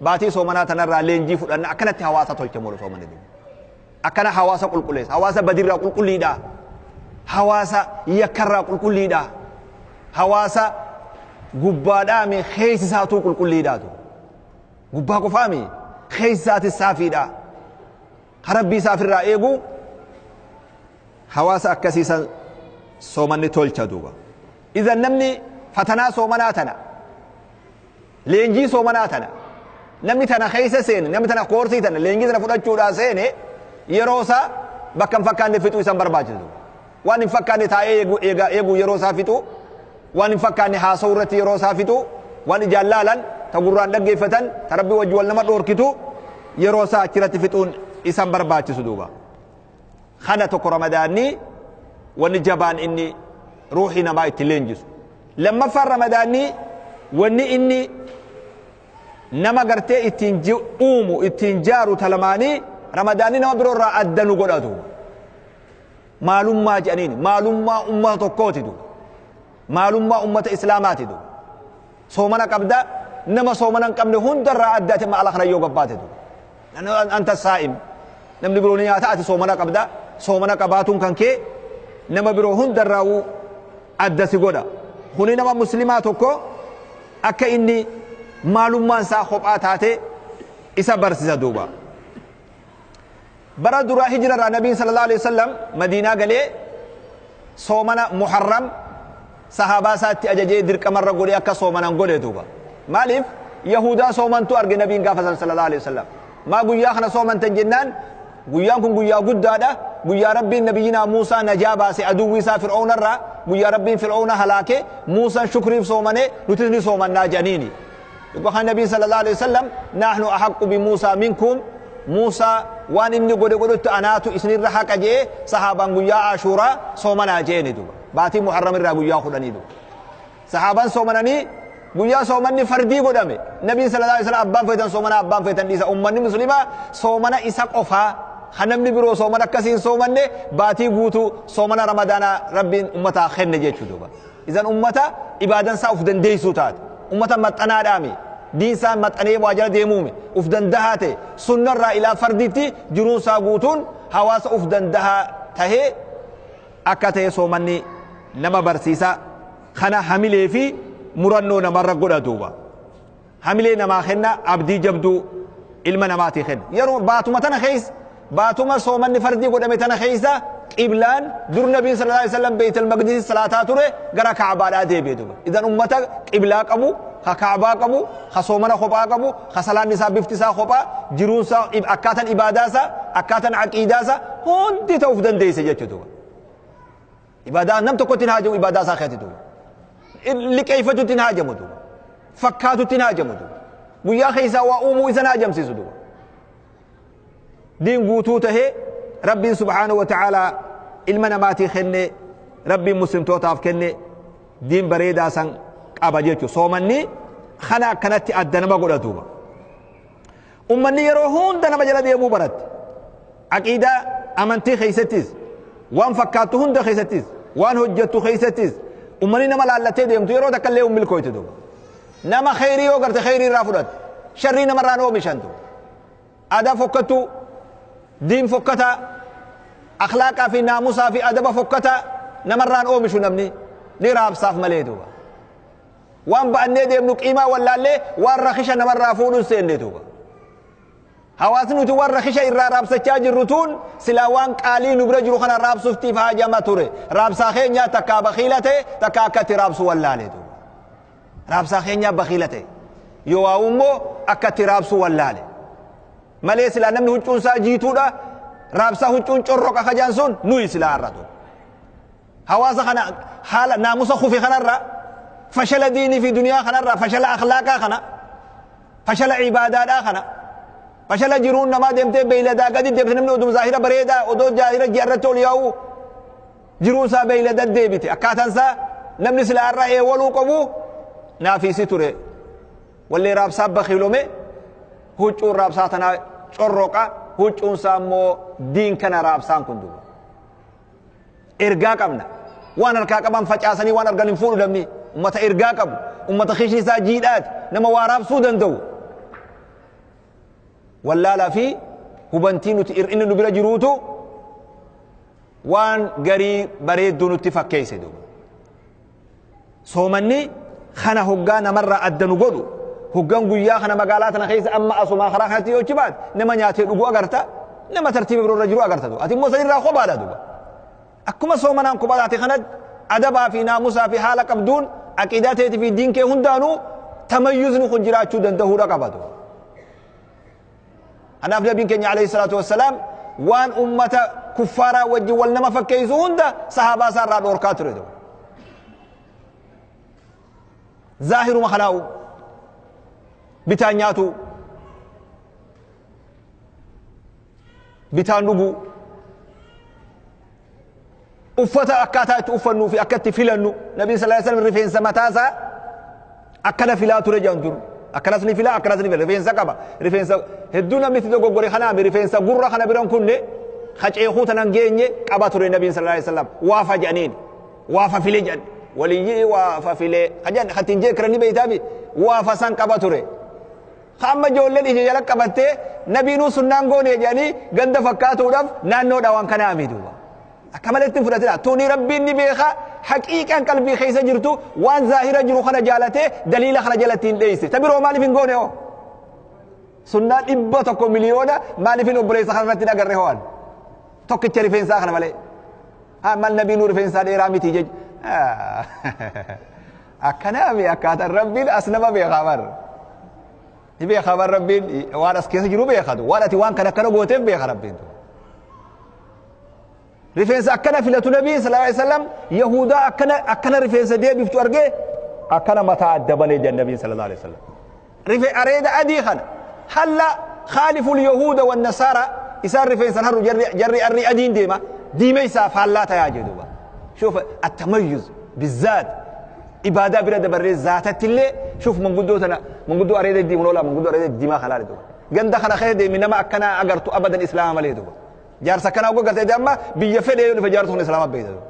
baatii soomanaa tanarraa leenjii fudhanna akkanatti hawaasa tolche molu soomanni duuba akkana hawaasa qulqulleessa hawaasa badirraa qulqulliidha hawaasa yakkarraa qulqulliidha hawaasa gubbaadhaami keessa isaatuu qulqulliidhaatu gubbaa qofaami keessa isaatis saafiidha. Rabbii isaaf irraa eegu hawaasa akkasiisan soomanni tolcha duuba. Idan namni fatanaa soomanaa tana, leenjii soomanaa tana, namni tana keessa seene, namni tana koorsii tana, leenjii tana fudhachuudhaa seene, yeroo isaa bakka hin fakkaanne fixuu isan barbaachisu. Waan hin fakkaanne taa'ee eegu yeroo isaa fixu, waan hin fakkaanne haasa'u irratti yeroo isaa fixu, waan ijaan laalan, ta gurraan dhaggeeffatan, ta Rabbi wajji wal nama dhoorkitu yeroo isaa achirratti fixuun isan barbaachisu duuba. Kana tokko Ramadaanni wanni jabaan inni ruuxii namaa itti leenjisu. Lammaffaan Ramadaanni wanni inni nama gartee ittiin uumu, ittiin jaaru talamaanii, Ramadaanni nama biroo irraa adda nu godhatu. Maalummaa jedhaniin maalummaa ummata tokkooti duuba. Maalummaa ummata Islaamaati duuba. Soomana qabda, nama soomana hin qabne hundarraa adda ati ala kana yoo gabbaate duuba. Anta saa'im, namni biroo ni nyaata, ati soomana qabda, soomana qabaatuun kan kee nama biroo hundarraa adda si godha. Kuni nama muslimaa tokko akka inni maalummaan isaa kophaa taate isa barsiisa duuba. Bara duraa hijirarraa Nabiin sallallahu alaihi wasallam Madiinaa galee soomana Muharram sahaabaa isaatti ajajee dirqamarra godhee akka soomanan godhe duuba. Maaliif? Yahudaa soomantu arge Nabiin gaafa sallallahu alaihi wasallam. Maa guyyaa kana soomantan jennaan, guyyaan kun guyyaa guddaadha. Guyyaa Rabbiin nabiyyinaa Muusaa najaa baase aduwwi isaa Fir'aunarraa, guyyaa Rabbiin Fir'auna halaake, Muusaan shukriif soomane, nutis ni soomannaa jedhaniini. Yookaan Nabiin sallallahu alaihi wasallam, nahnu ahaqqu bi Muusaa minkum, Muusaa waan inni godhe godhutti anaatu isinirra haqa jee sahaabaan guyyaa Ashuuraa soomanaa jeeni duuba. Baatii Muharram irraa guyyaa 10 duuba. Sahaabaan soomananii guyyaa soomanni fardii godhame. Nabiin sallallahu alaihi wasallam abbaan feetan soomanaa, abbaan feetan dhiisa. Ummanni muslimaa soomana isa qofaa, kan namni biroo soomana akkasiin soomanne, baatii guutuu soomana Ramadaanaa Rabbiin ummataa kenne jechuu duuba. Isan ummata ibaadan isaa uf dandeessuu taate. Ummata maxxanaadhaami. Diin isaa maxxanee waa jala deemuumi. Uf dandahaa ta'e sunnarraa ilaa fardiitti jiruun isaa guutuun hawaasa uf dandahaa tahee akka ta'e soomanni nama barsiisa. Kana hamilee fi murannoo namarra godha duuba. Hamilee namaa kenna, abdii jabduu ilma namaatii kenna. Yeroo baatuma tana keessa, baatuma soomanni fardii godhame tana keessa, qiblaan dur Nabiin sallallahu alaihi wasallam Beeytal Maqdis salaataa ture gara Kaabaadhaa deebi'e duuba. Idan ummata qiblaa qabu, ka Kaabaa qabu, ka soomana kophaa qabu, ka salaanni isaa bifti isaa kophaa, jiruun isaa, akkaataan ibaadaa isaa, akkaataan aqiidaa isaa hundi ta'uuf dandeesse jechuudha duuba. Ibaadaa nam tokkotti hin haajamu, ibaadaa isaa keessa duuba. Liqeeffachuutti hin haajamu duuba. Fakkaatutti hin haajamu duuba. Guyyaa keessaa waa uumuu isa haajamsiisu duuba. Diin guutuu tahee Rabbiin subhaanahu wa ta'aalaa ilma namaatii kenne, Rabbiin muslimtootaaf kenne, diin bareedaa san qaba jechuudha. Soomanni kana akkanatti adda nama godha duuba. Ummanni yeroo hunda nama jala deemuu baratte. Aqiidaa amantii keessattis, waan fakkaattu hunda keessattis, waan hojjettu keessattis ummanni nama laallatee deemtu yeroo takka illee milkooyte duuba. Nama kheyrii yoo garte kheyrii irraa fudhatte, sharrii namarraan oomishantu. Aadaa fokkattuu, diin fokkataa, akhlaaqaa fi naamusaa fi adaba fokkataa namarraan oomishu, namni ni raabsaaf malee duuba. Waan ba'annee deemnu qiimaa wallaallee waan rakisha namarraa fuudhuun seenne duuba. Hawaasni nuti waan rakisha irraa raabsachaa jirru tun silaa waan qaalii nu bira jiru kana raabsuftiif haajama ture. Raabsaa keenya takkaa bakiila ta'e, takkaa akka itti raabsu wallaale duuba. Raabsaa keenya bakiila ta'e. Yoo waa immoo akka itti raabsu wallaale. Malee silaa namni huccuun isaa jiituudha. Raabsaa huccuun corroqa kajaan sun nuyi silaa har'a ture. Hawaasa kana haala naamusa kufe kanarra, fashala diinii fi duniyaa kanarra, fashala akhlaaqaa kana, fashala ibaadaadhaa kana, fashala jiruun namaa deemtee beeyladaa gadi deemte, namni oduu zaahira bareedaa, odoo zaahira ji'a irratti ol yaa'u jiruun isaa beeylada deebite. Akkaataan isaa namni silaa har'a eewwaluu qabu naafiisi ture. Wallee raabsaa bakiilome, huccuun raabsaa tanaa corroqa, huccuun isaa immoo diin kana raabsaan kun duuba. Ergaa qabna. Waan harkaa qaban facaasanii waan argan hin fuudhu namni. Ummata ergaa qabu, ummata kishni isaa jiidhaati, nama waa raabsuu danda'u. Wallaalaa fi hubantii nuti hir'inni nu bira jiruutu waan garii bareedduu nutti fakkeesse duuba. Soomanni kana hoggaa namarraa adda nu godhu, hoggaan guyyaa kana magaalaa tana keessa amma asumaa karaa kanatti yoo baate nama nyaatee dhugu agarta. Nama tartiiba biroo irra jiru agarta duuba. Ati immoo sanirraa kophaadha duuba. Akkuma soomanaan kophaa taate kanatti adabaa fi naamusaa fi haala qabduun aqiidaa teetii fi diin kee hundaanuu tamayyuzni kun jiraachuu danda'uudha qaba duuba. Kanaaf nabiin keenya alayhi salaatu wassalaam waan ummata kuffaaraa wajjin wal nama fakkeessu hunda sahaabaa isaa irraa dhoorkaa ture duuba. Zaahiruma kanaa'u bitaan nyaatu, bitaan dhuguu, uffata akkaataa itti uffannuu fi akka itti filannu. Nabiin sallallahu alaihi wasallam rifeensa mataasaa akkana filaa ture jedhan dur. Akkanas ni filaa, akkanas ni fila. Rifeensa qaba. Rifeensa hedduu namni itti dogoggore kanaami rifeensa gurra kana biran kunne kaceekuu tanan geenye qaba ture nabiin sallallahu alaihi wasallam. Waafa jedhaniin waafa file jedhan waliyyii waafa file kajan katiin jeekira ni beeytaami waafa san qaba ture. Amma ijoolleen ija jala qabattee nabiinuu sunnaan goone jedhanii ganda fakkaatuudhaaf naannoodha waan kanaami duuba. Akka malee ittiin fudhatina. Tuni rabbiin ni beeka, haqiiqaan qalbii keessa jirtu waan zaahira jiru kana jaalatee daliila kana jalatti hin dheeyse. Ta biroo maaliif hin goone hoo? Sunnaa 100 miliyoona maaliif hin obboleessa kana irratti hin agarre ho'an? Tokkicha rifeensaa kana malee. Haa maal nabiinuu rifeensaa dheeraa miti jechuudha. Akkanaami akkaataan rabbiin as nama beekaa bar. Ni beekaa bar rabbiin waan as keessa jiru beekatu. Waan ati waan kana akkana gooteef beeka rabbiin. Rifeensa akkana filatu nabiin sallallahu alaihi wasallam Yahudaa akkana akkana rifeensa deebiftu argee akkana mataa adda banee jedhan nabiin sallallahu alaihi wasallam. Rife areeda adii kana halla khaaliful yahuda wan nasaara isaan rifeensan harru jarri jarri arri adiin deema diimeysaa faallaa tayaa jedhuba. Shuf attamayyuz bizzaat ibaadaa bira dabarree zaatatti illee shuf manguddoo tana manguddoo areeda diimuun oolaa manguddoo areeda diimaa kanaa duuba. Ganda kana keessa deemi nama akkanaa agartu abadan islaama malee duuba. Jaarsa akkanaa oggoo gartee amma biyya fedhee yoo dhufe jaarsa kun islaama beekta duuba.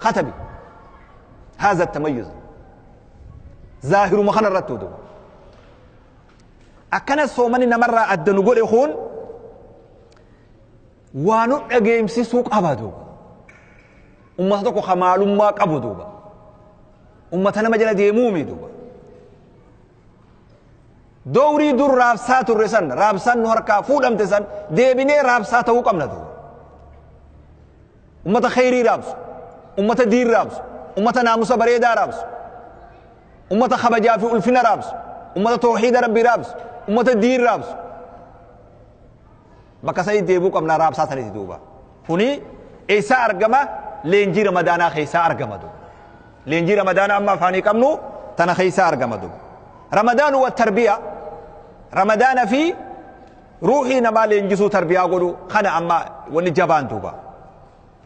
Khatabi. Haza tamayyuz. Zaahiruma kana irratti duuba. Akkana soomani namarraa adda nu godhe kun waa nu dhageemsisuu qaba duuba. Ummata tokko kamaalummaa qabu duuba. Ummata nama jala deemuumi duuba. Dowrii dur raabsaa turre san raabsaan nu harkaa fuudhamte san deebinee raabsaa ta'uu qabna duuba. Ummata khayrii raabsu, ummata diin raabsu, ummata naamusa bareedaa raabsu, ummata kabajaa fi ulfina raabsu, ummata tawxiida rabbii raabsu, ummata diin raabsu. Bakka sanii deebuu qabna raabsaa sanitti duuba. Kuni eessaa argama? Leenjii ramadaanaa keessaa argama duuba. Leenjii ramadaanaa amma afaanii qabnu tana keessaa argama duuba. Ramadaanu wa tarbiya ramadaana fi ruuhii namaa leenjisuu tarbiyaa godhu kana amma wanni jabaan duuba.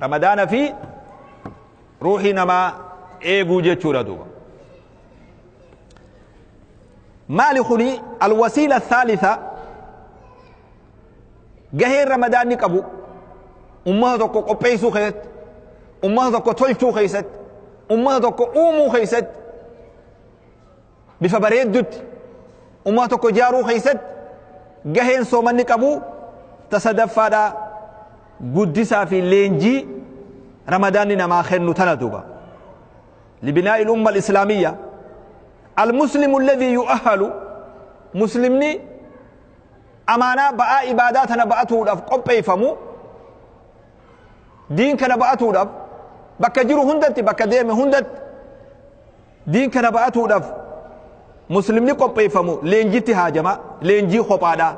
Ramadaana fi ruuhii namaa eeguu jechuudha duuba. Maali kuni alwasiila thaalitha gaheen ramadaanni qabu ummata tokko qopheessuu keessatti, ummata tokko tolchuu keessatti, ummata tokko uumuu keessatti, bifa bareeddutti ummata tokko ijaaruu keessatti gaheen soomanni qabu tasadaffaadha guddisaa fi leenjii ramadaanni namaa kennu tana duuba. لبناء الأمة الإسلامية المسلم الذي يؤهل مسلمني أمانة بقى إباداتنا بقاته دف قبيفمو دين كان بقاته دف بكا جيرو هندت بكا ديمي هندت دين كان بقاته دف مسلمني قبيفمو لينجي هاجما لينجي خبادا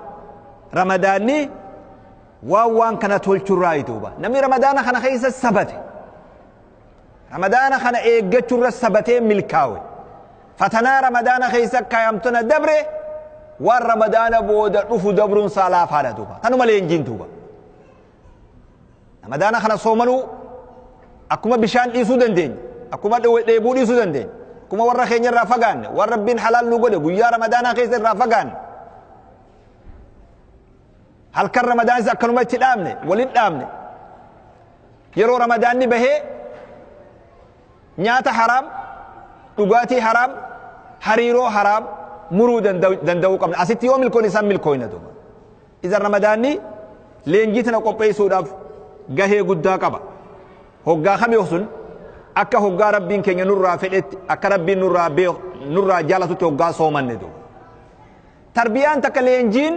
رمضاني وان كان تولچو دوبا نمي رمضان خنا خيس السبت رمضان خنا ايغچو السبت ملكاوي فتنا رمضان خيس كايمتنا دبره وان رمضان بود دفو دبرون صلاة فادا دوبا تنو ملينجين دوبا رمضان خنا صومنو اكما بشان ديسو دندين اكما ديبو ديسو دندين كما ورا خينير رافغان ور ربين حلال نو غده غيا رمضان خيس رافغان هل كان رمضان سكنوا ما تدامني ولد دامني يرو رمضان به نياتا حرام دغاتي حرام حريرو حرام مرو دندو قبل اسيت يوم الكون يسمي الكوين دوما اذا رمضان لينجيتنا قوبيسو داف غهي غدا قبا هوغا خمي وسن akka hoggaa rabbiin keenya nurraa fedhetti akka rabbiin nurraa beeku nurraa jaalatutti hoggaa soomanne duuba. Tarbiyaan takka leenjiin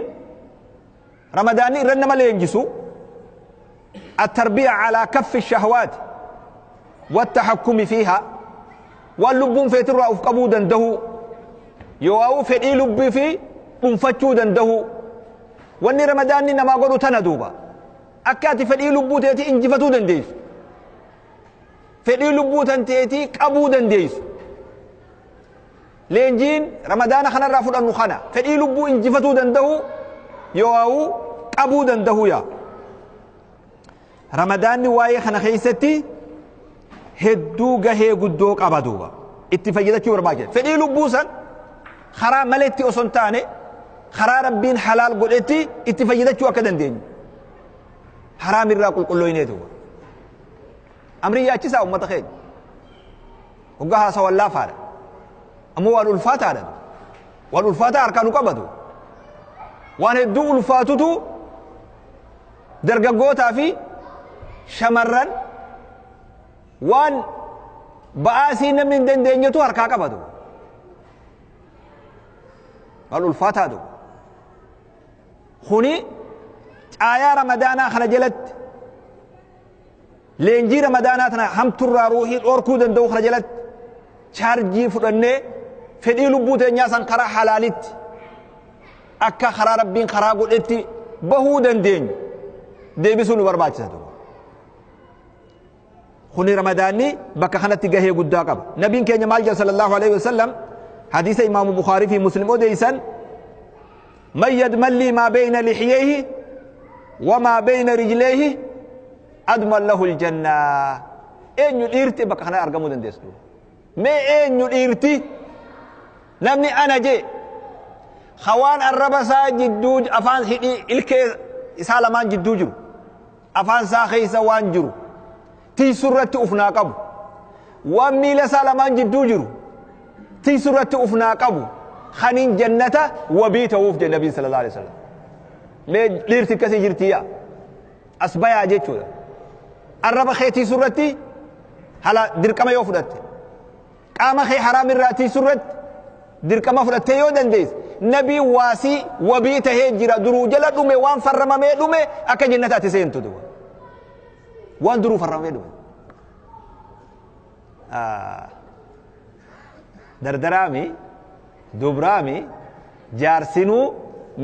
Ramadaanni irra nama leenjisu التربية على كف الشهوات والتحكم فيها واللبون في ترى أفقبو دنده يواو في لبي في أنفتشو دنده واني رمضان نما قدو تندوبا أكاتي في لبو تيتي انجفتو دنديس في لبو تنتيتي قبو دنديس لينجين رمضان خنا رافض النخنا في لبو انجفتو دنده يواو قبو دنده يا رمضان واي خنا خيستي hedduu gahee guddoo qaba duuba itti fayyadachuu barbaachisa fedhii lubbuu san karaa maletti osoo hin taane karaa rabbiin halaal godhetti itti fayyadachuu akka dandeenyu haraam irraa qulqullooynee duuba amrii yaachisaa ummata keenya hoggaa haasawan laafaadha ammoo waan ulfaataadha waan ulfaataa harkaa nu qabatu waan hedduu ulfaatutu dargaggootaa fi shamarran waan ba'aasii namni hin dandeenyetu harkaa qabatu waan ulfaataatu kuni caayaa ramadaanaa kana jalatti leenjii ramadaanaa tana hamturraa ruuhii dhorkuu danda'u kana jalatti chaarjii fudhannee fedhii lubbuu teenyaa san karaa halaalitti akka karaa rabbiin karaa godhetti bahuu dandeenyu deebisuu nu barbaachisa duuba خني رمضاني بك خنت جهي قدا قب نبي كان مال صلى الله عليه وسلم حديث إمام بخاري في مسلم أديسا من يضمن لي ما بين لحييه وما بين رجليه أضمن له الجنة إن يديرتي بك خنا أرقمو دندسلو ما إن يديرتي نمني أنا جي خوان الربسا جدوج أفان هدي إلك إسالمان جدوجرو أفان ساخيسا وانجرو تي سرت أفنا قبو وميل سالمان جدو جرو تي سرت أفنا قبو خنين جنة وبيت وفد النبي صلى الله عليه وسلم ما ليرتي كسي جرتيا أسبايا جيتشو الرب خيتي سرتي هلا دركما يوفدت قام خي حرام الراتي سرت دركما فدت يو دنديس نبي واسي وبيت هجرا درو جلا دومي وان فرما مي دومي اكا جنة تسينتو دو وان درو فرما مي دومي دردرامي دبرامي جارسينو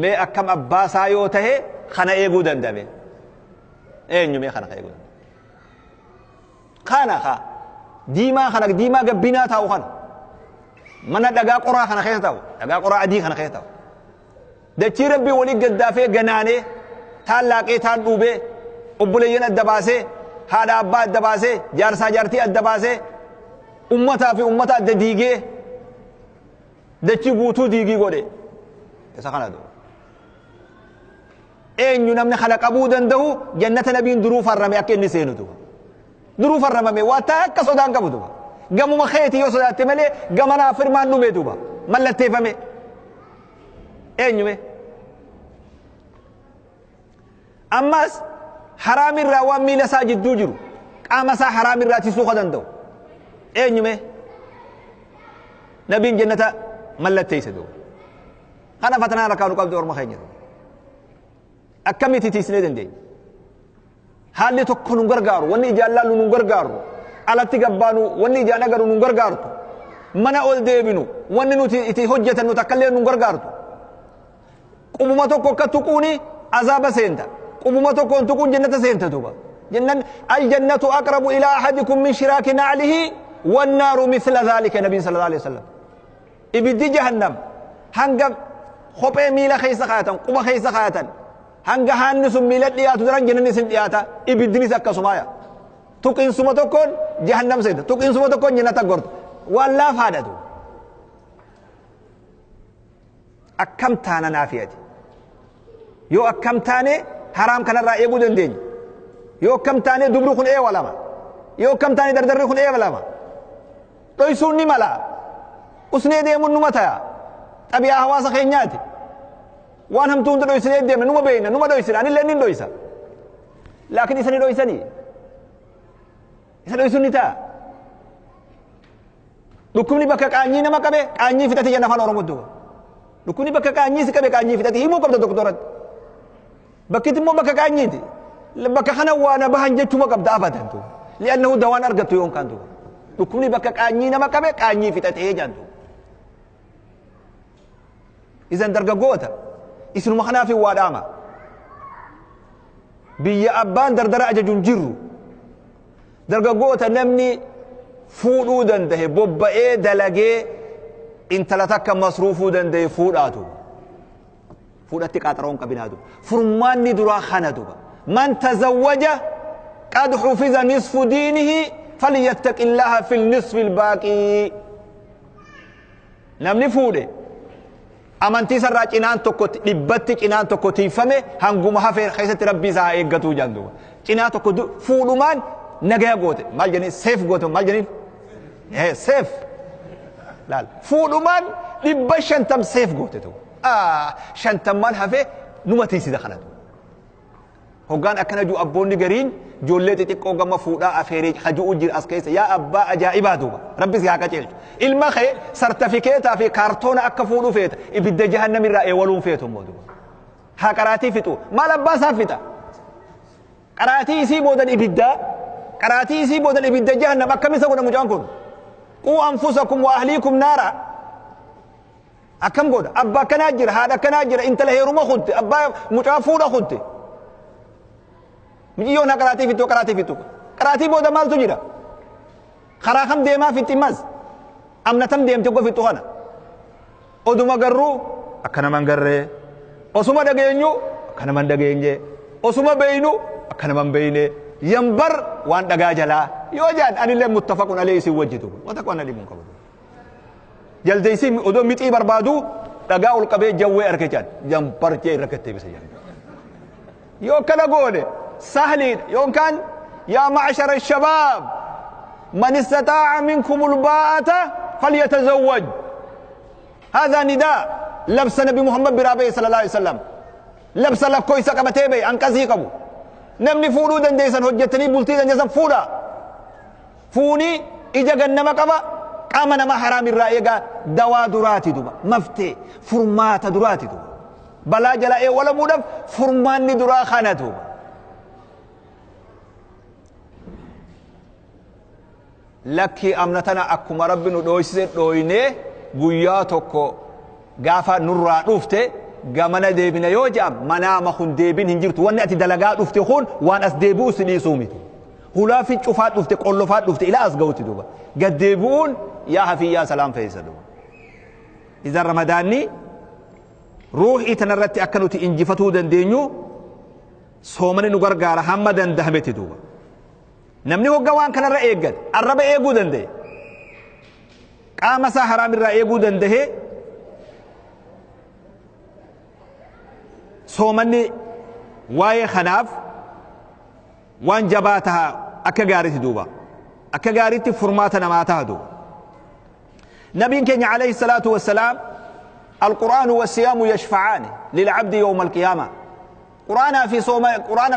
مي اكم اباسا يو تهي خنا ايغو دندمي اينيو مي خنا ايغو خنا خا ديما خنا ديما غبينا تاو خنا mana dhagaa qoraa kana keessa ta'u dhagaa qoraa adii kana keessa ta'u dachii rabbii walii gaddaafee ganaanee taan laaqee taan dhuubee obboleeyyan adda baasee haadha abbaa adda baasee jaarsaa jaartii adda baasee ummataa fi ummata adda diigee dachii guutuu diigii godhe isa kana duuba eenyu namni kana qabuu danda'u jannata nabiin duruu farrame akka inni seenu duuba duruu farramame waa takka sodaan qabu duuba gamuma keeti yoo sodaatte malee gamanaa firmaan dhume duuba mallatteeffame eenyume ammas haraamirraa waan miila isaa jidduu jiru qaama isaa haraamirraa tisuu ka danda'u eenyume nabiin jannata mallatteeyse duuba kana fatanaan rakkaa nu qabdu orma keenya akkamitti tiisnee dandeenya haalli tokko nun gargaaru wanni ijaan laallu nun gargaaru alatti gabbaanu wanni ijaan agaru nun gargaartu mana ol deebinu wanni nuti itti hojjetannu takkallee nun gargaartu qubuma tokko akka tuquuni azaaba seenta qubuma tokkoon tuquun jannata seenta duuba jennan aljannatu aqrabu ilaa ahadikum min shiraaki naclihi wannaaru mithla dhalika nabiin sala allahu alayhi wasallam ibiddi jahannam hanga kophee miila keessa kaayatan quba keessa kaayatan hanga haanni sun miila dhiyaatu daran jannanni isin dhiyaata ibiddinis akkasumaaya tuqiinsuma tokkoon jahannam seenta tuqiinsuma tokkoon jannata gorta waan laafaadha duuba akkam taana naafiyati yoo akkam taane haraam kanarraa eeguu dandeenya yoo akkam taane dubri kun eewa lama yoo akkam taane dardarri kun eewa lama dhoysuun ni mala usnee deemuun numa taya xabiyaa hawaasa keenyaati waan hamtuu hunda dhoysinee deemna numa beeyna numa dhoysina anillee nin dhoysa laakiin isa ni dhoysanii isa dhoysuun ni ta'a dhukkubni bakka qaanyii nama qabe qaanyii fixate jenna afaan Oromoo duuba dhukkubni bakka qaanyii si qabe qaanyii fixate himuu qabda doktoratti Bakkitti immoo bakka qaanyiiti. Bakka kana waan bahan jechuma qabda abadan tu. Li'annahu dawaan argattu yoon kan tu. Dhukkubni bakka qaanyii nama qabe qaanyii fixatee jaantu. Isan dargaggoota isinuma kanaaf waa dhaama. Biyya abbaan dardara ajajuun jirru. Dargaggoota namni fuudhuu danda'e bobba'ee dalagee intala takka masruufuu danda'e fuudhaatu. Fuudhatti qaaxaroon qabinaatu. Furmaanni duraa kana duba. Man tazawwaja qad hufiza nisfu diinihi falyattaqi Allaha fil nisfi al-baaqi. Namni fuudhe amantii sarraa cinaan tokko dhibbatti cinaan tokko tiifame hanguma hafee keessatti rabbii isaa eeggatuu jaan duuba. Cinaa tokko fuudhumaan nagaya goote maal jedhanii seef goote maal jedhanii seef laal fuudhumaan 500 seef goote tokko 50 hafee numa tiisida kanatu. Hoggaan akkana jiru abboonni gariin ijoollee xixiqqoo gama fuudhaa afeeree haju'u jira as keessa yaa abbaa ajaa'ibaa duuba rabbis haa qajeelchu. Ilma kee sartifikeetaa fi kaartoona akka fuudhuu feeta ibidda jahannamirraa eewaluun feetu immoo duuba. Haa qaraatii fixu maal abbaa isaa fixa? Qaraatii isii boodan ibiddaa qaraatii isii boodan ibidda jahannam akkamisa godha mucaan kun? Quu anfusakum wa ahliikum naara. Akkam godha? Abbaa akkanaa jira haadha akkanaa jira intala heeruma kutte abbaa mucaa fuudha kutte. Miciyyoon haa qaraatii fixu qaraatii fixu. Qaraatii booda maaltu jira? Karaa kam deemaa fixi mas? Amna tam deemte go fixu kana? Oduma garruu akka naman garree. Osuma dhageenyu akka naman dhageenye. Osuma beeynu akka naman beeyne. Yambar waan dhagaa jalaa. Yoo jaan anillee muttafaqun alee isin wajjitu. Wanta qonna dhibuun qabu. Jaldeessi odoo mixii barbaadu dhagaa ol qabee jawwee arge jaan. Yambar jee irra gattee bisa jaan. Yoo kana goone سهل يوم كان يا معشر الشباب من استطاع منكم الباءة فليتزوج. هذا نداء لبس نبي محمد برابي صلى الله عليه وسلم لبس لك كويسة قبتي أنقذي قبو نمني فولو دنديسن هجتني بلتي دنديسن فولا فوني إجا جنما قبا قام نما حرام الرأي دوا دراتي دوبا مفتي فرمات دراتي دوبا بلا جلاء ولا مودف فرمان درا خانة دوبا. Lakki amnatana akkuma rabbi nu dhooysise dhooynee guyyaa tokko gaafa nurraa dhufte gamana deebina yoo je'am manaama kun deebin hin jirtu wanni ati dalagaa dhufte kun waan as deebi'u si dhiisuu miti. Hulaa fi cufaa dhufte qollofaa dhufte ilaa as ga'utti duuba. Gad deebi'uun yaa hafiyyaa salaam fe'isa duuba. Idan ramadaanni ruuxii tanarratti akka nuti injifatuu dandeenyu soomani nu gargaara hamma danda'ametti duuba. Namni hogga waan kanarra eeggate arraba eeguu danda'e qaama isaa haraamirraa eeguu danda'e soomanni waa'ee kanaaf waan jabaa taha akka gaariitti duuba akka gaariitti furmaata namaa taha duuba. Nabiin keenya alayhi salaatu wassalaam alqur'aanu wassiyaamu yashfa'aani lil'abdi yawma alqiyaama. قرآن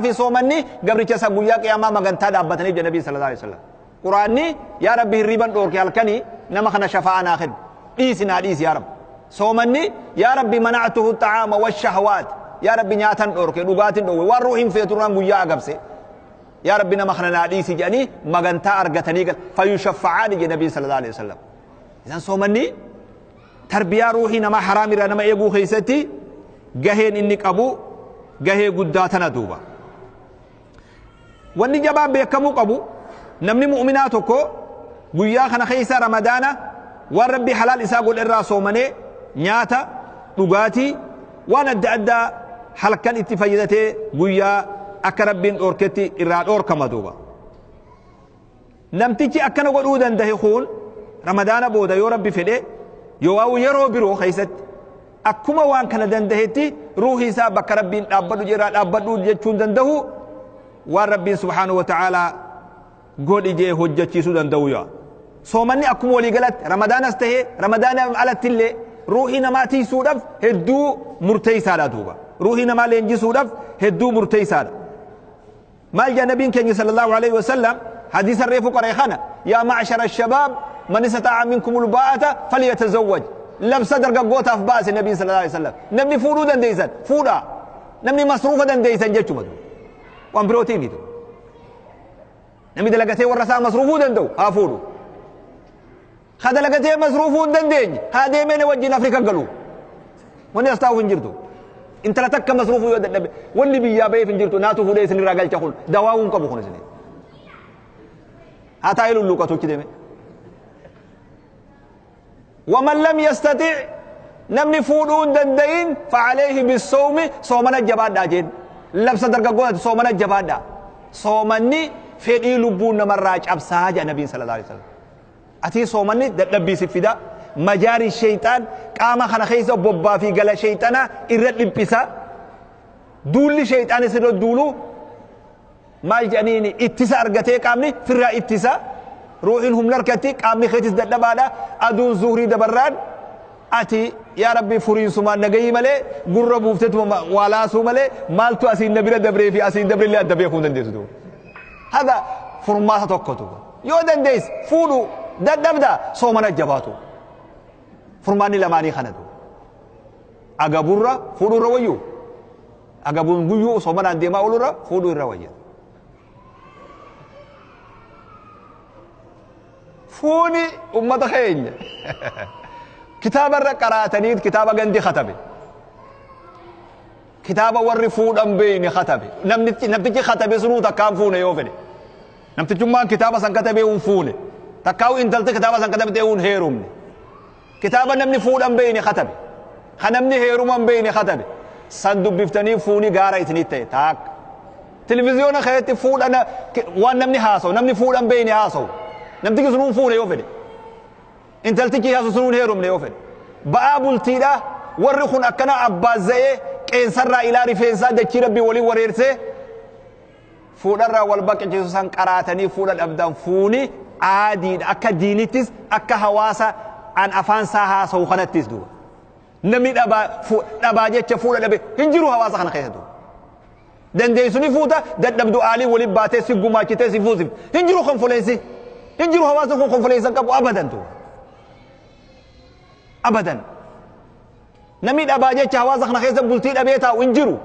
في صومني قبل جسا قويا قياما مغنتا دابتني النبي صلى الله عليه وسلم. قرآني يا ربي الريبان دورك الكني نما خنا شفاعنا خد ديسنا ديس يا رب. صومني يا ربي منعته الطعام والشهوات يا ربي نياتن دورك دوغاتن دو والروحين فيتران قويا غبسه يا ربي نما خنا ديس جاني مغنتا ارغتني فيشفعان النبي صلى الله عليه وسلم. اذا صومني تربيه روحي نما حرامي نما ايغو خيستي غهين اني قبو gahee guddaa tana duuba. Wanni jabaan beekamuu qabu namni mu'minaa tokko guyyaa kana keessa ramadaana waan rabbi halaal isaa godhe irraa soomanee nyaata dhugaatii waan adda addaa halkan itti fayyadatee guyyaa akka rabbiin dhoorketti irraa dhoorkama duuba. Namtichi akkana godhuu danda'e kun ramadaana booda yoo rabbi fedhe yoo yeroo biroo keessatti akkuma waan kana danda'etti ruuhi isaa bakka rabbiin dhaabbadhu jedhaa dhaabbadhu jechuun danda'u waan rabbiin subhaanahu wa ta'aalaa godhi jee hojjechiisuu danda'u yaa. Soomanni akkuma walii galatti ramadaanas ta'ee ramadaana alatti illee ruuhii namaa tiisuudhaaf hedduu murteessaadha duuba. Ruuhii namaa leenjisuudhaaf hedduu murteessaadha. Maal jaa nabiin keenya sallallahu alaihi wasallam hadiisa reefu qaree kana yaa ma'shara shabaab man istataa'a minkum ulbaa'ata falyatazawwaj. Labsa dargaggootaaf baase nabiin sallallahu alaihi wasallam. Namni fuudhuu dandeessan fuudhaa. Namni masruufa dandeeysan jechuma du waan birootii miti. Namni dalagatee warra isaa masruufuu danda'u haa fuudhu. Ka dalagatee masruufuu hin dandeenye haa deemee na wajjin Afrika galu. Wanni as taa'uuf hin jirtu. Intala takka masruufuu yoo dadhabe wanni biyyaa ba'eef hin jirtu, naatu fuudhee isinirraa galcha. Kun dawaa hin qabu kun isinii. Haa taa'ee lulluuqatu achi deeme. ومن لم يستطع نمني فودون دندين فعليه بالصوم، صومنا جبادا جين لبس درغغوت صومنا جبادا. صومني فدي لبون نمراج ابسا جا نبي صلى الله عليه وسلم. اتي صومني ددبي سفدا مجاري الشيطان قام خنا خيس بوبا في غلا شيطانا إرد لبسا دول شيطان سر دولو مال جنيني اتسا ارغتي قامني فرا اتسا روحهم نركتي قامني خيتس ددبادا. ادون زهري دبران ati yaa rabbi furiin sumaan nagayi malee gurra buuftetuma waa laasuu malee maaltu asiin na bira dabree fi asiin dabrillee adda beekuu hin dandeessu duuba. Haga furmaata tokkotu yoo dandeesse fuudhu, dadhabda soomana jabaatu. Furmaanni lamaanii kanatu. Agaburra fuudhurra wayyuu, agabuun guyyuu soomanaan deemaa oolurra fuudhuu irra wayya. Fuuni ummata keenya kitaaba irra qaraataniit kitaaba gandi katabe, kitaaba warri fuudhan beeyne katabe. Namtichi katabe sunuu takkaan fuune yoo fedhe, namtichummaan kitaaba san katabee hun fuune, takkaa'u intalti kitaaba san katabtee hun heerumne. Kitaaba namni fuudhan beeyne katabe, ka namni heeruman beeyne katabe san dubbiftanii fuuni gaara isinit ta'e. Taak televizyoona keessatti fuudhan waan namni haasawu, namni fuudhan beeyne haasawu, namtichi sunuun fuune yoo fedhe, intaltichi haasu sunuun heerumne yoo fedhe, ba'aa bultiidha. Warri kun akkana abbaazza'ee qeensarraa ilaa rifeensaa dachii rabbii waliin wareersee fuudharraa wal baqachiisu san qaraatanii fuudha dhabdan. Fuuni aadiidha akka diinittis akka hawaasa an afaan isaa haasawu kanattis duuba. Namni dhabaa dhabaa jecha fuudha dhabe hin jiru hawaasa kana keessa duuba. Dandeessu ni fuuta, dadhabdu aalii waliin baatee si gumaachitee si fuusif. Hin jiru konfoleensi, hin jiru. Hawaasa kun konfoleensa hin qabu abadan duuba, abadan. Namni dhabaa jecha hawaasa kana keessa bultii dhabee taa'u hin jiru.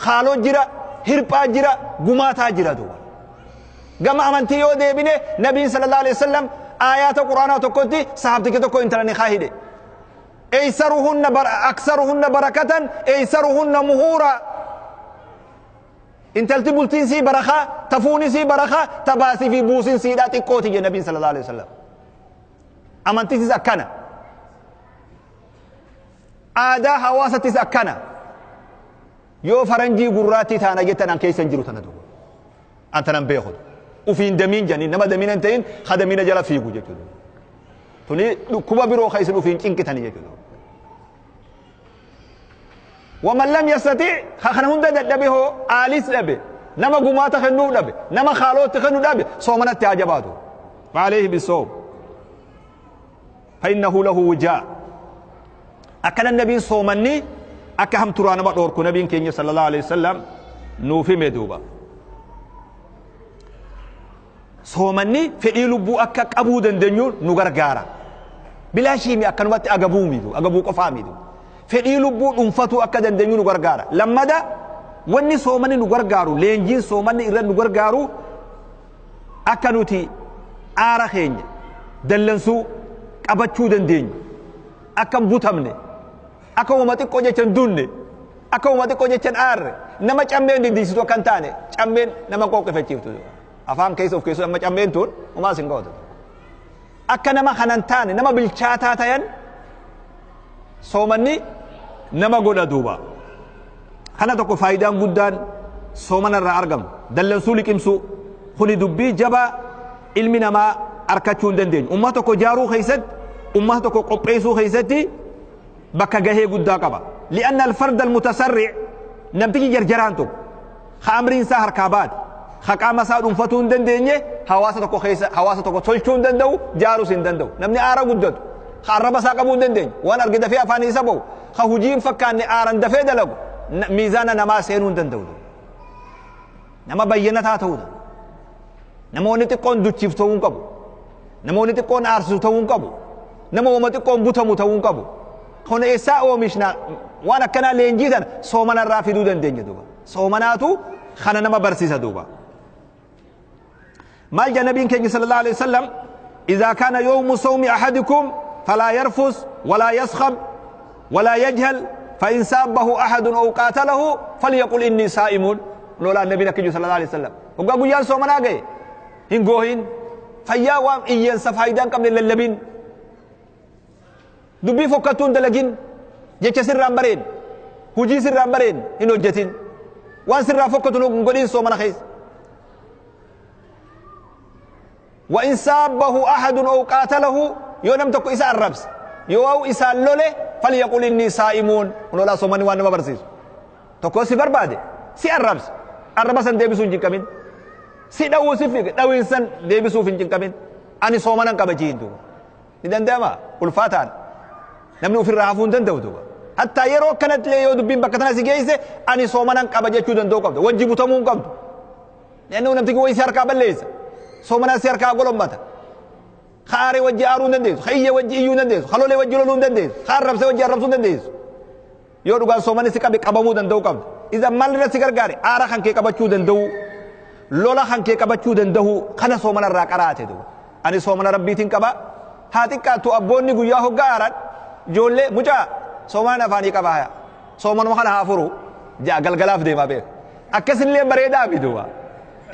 Haaloo jira, hirphaa jira, gumaataa jira duuba. Gama amantii yoo deebine, nabiin sallallahu alaihi wasallam aayaata quraanaa tokkotti sahabtichi tokko intala ni hidhe. Eysaruhunna aksaruhunna barakatan eysaruhunna muhuura. Intalti bultiin sii barakaa, tafuuni sii barakaa, tabaasii fi buusin siidhaa xiqqooti jedhe nabiin sallallahu alaihi wasallam. Amantiisis akkana, aadaa hawaasattis akkana. Yoo faranjii gurraattii taana jettan an keessa hin jiru tana duuba. An tanan beeku ufiin damiin janii nama damiina hin ta'in ha damiina jala fiigu jechuudha. Tuni dhukkuba biroo ka isin ufiin cinqitanii jechuudha. ومن لم يستطيع خنا هند دبه هو آليس دبه نما قماتا خنو دبه نما خالوت خنو دبه صومنا تعجباته فعليه بالصوم فإنه له وجاء. أكل النبي صومني أكهم ترانا بدوركو نبي كيني صلى الله عليه وسلم نوفي مدوبا. صومني فدي لبو أكا قبو دندنيو نغرغارا بلا شيء أكنوات أغبو ميدو أغبو قفا ميدو fedhii lubbuu dhuunfatu akka dandeenyu nu gargaara. Lammada wanni soomanni nu gargaaru, leenjiin soomanni irra nu gargaaru, akka nuti aara keenya dallansuu qabachuu dandeenyu, akka hin butamne, akka uumama xiqqoo jecha hin dunne, akka uumama xiqqoo jecha hin aarre, nama cammeen diddiisitu akka hin taane. Cammeen nama qooqefachiiftu afaan keessa of keessu amma cammeen tun homaa sin gootu. Akka nama kanan taane, nama bilchaataa tayan soomanni nama godha duuba. Kana tokko faayidaan guddaan soomana irraa argamu dallansuu liqimsuu. Kuni dubbii jabaa ilmi namaa arkachuu hin dandeenyu. Ummata tokko jaaruu keessatti, ummata tokko qopheessuu keessatti bakka gahee guddaa qaba. Li'anna alfarda almutasarric, namtichi jarjaraan tokko ka amriin isaa harkaa baate, ka qaama isaa dhuunfatuu hin dandeenye, hawaasa tokko keessa hawaasa tokko tolchuu hin danda'u, jaaruus hin danda'u. Namni aara guddatu, ka arraba isaa qabuu hin dandeenye, waan arge dafee afaan isa ba'u, ka hujii hin fakkaanne aaran dafee dalagu, miizaana namaa seenuu hin danda'u. Nama bayyanataa ta'uudha. Namoonni xiqqoon duchiif ta'uu hin qabu, namoonni xiqqoon aarsisu ta'uu hin qabu, nama uuma xiqqoon butamu ta'uu hin qabu. Kun eessaa oomishna? Waan akkanaa leenjii tana soomanarraa fiduu dandeenya duuba. Soomanaatu kana nama barsiisa duuba. Maal jedha nabiin keenya sallallahu alaihi wasallam? إذا كان يوم صوم أحدكم فلا يرفس ولا يصخب ولا يجهل فإن سابه أحد أو قاتله فليقل إني صائم. لولا النبي نكجو صلى الله عليه وسلم وقال قيان صومنا جاي هنجوهن فيا وام إيان سفايدان قبل اللبين دبي فكتون دلجين جت سر رامبرين هجي سر رامبرين إنه جتين وان سر فكتون نقولين صومنا خيس. وإن سابه أحد أو قاتله يونم تكو إساء الربس يو إساء اللولة فليقول إني صائمون. ولولا صومني وأنا ما برسيس تكو سي بربادي سي الربس الربس أن ديبسون جنكمين سي داو سي داو إنسان ديبسو في جنكمين أني صومنا كبجين دو إذن داما والفاتان نمنو في الرهافون دندو دو حتى يرو كانت لي يودو بين بكتنا سي جيسي أني صومنا كبجي دندو دو قبض وجبو تمون قبض لأنه نمتكي ويسي أركاب الليس soomana si harkaa golommata. Kaaree wajji aaruu hin dandeessu, kayya wajji iyyuu hin dandeessu, halolee wajji loluu hin dandeessu, kaarrabsee wajji arrabsuu hin dandeessu. Yoo dhugaan soomani si qabe qabamuu danda'uu qabda. Isa maal irra si gargaare? Aara kan kee qabachuu danda'u, lola kan kee qabachuu danda'u, kana soomana irraa qaraate duuba. Ani soomana rabbiitiin qaba. Haa xiqqaattu abboonni guyyaa hoggaa aaran ijoollee mucaa soomana afaanii qaba haya. Soomanuma kana haa furu ja'a galgalaaf deemaa beeka. Akkasillee bareedaa mi duuba.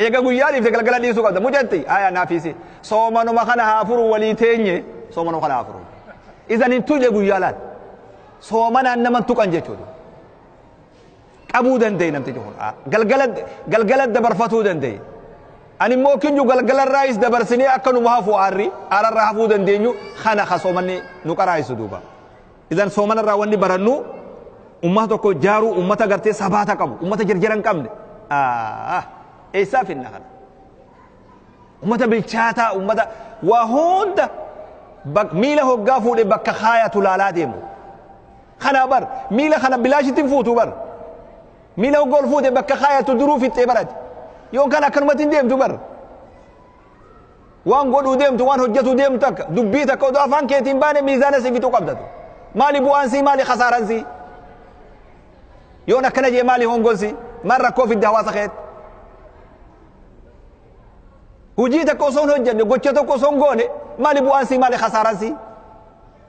Eega guyyaa dhiifte galgala dhiisuu qabda. Mucatti haya naafiisi. Soomanuma kana haa furu walii teenye soomanuma kana haa furu. Isan hin tuqne guyyaa laal. Soomanaan nama tuqan jechuudha. Qabuu danda'e namtichi kun. Galgala dabarfatuu danda'e. Ani immoo kinju galgalarraayis dabarsinee akka nu hafu aarri aararraa hafuu dandeenyu kana ka soomanni nu qaraayisu duuba. Isan soomanarraa wanni barannu ummata tokko jaaruu ummata gartee sabaata qabu ummata jarjara hin qabne. Eessaa finna kana? Ummata bilchaataa ummata waa hunda miila hoggaa fuudhee bakka kaayatu laalaa deemu. Kana bar miila kana bilaashitti hin fuutu bar. Miila hoggaa ol fuudhee bakka kaayatu duruu fixxee barate. Yoon kana akkanumatti hin deemtu bar. Waan godhuu deemtu waan hojjetuu deemtu takka dubbii takka odoo afaan keetiin baane miizaana si fixuu qabdatu. Maali bu'aan sii maali khasaaraan sii? Yoon akkana jee maali hongoon sii? Maal rakkoo fidde hawaasa keetti? Hojii takka osoo hin hojjenne gocha tokko osoo hin goone maali bu'aan sii maali khasaaraan sii?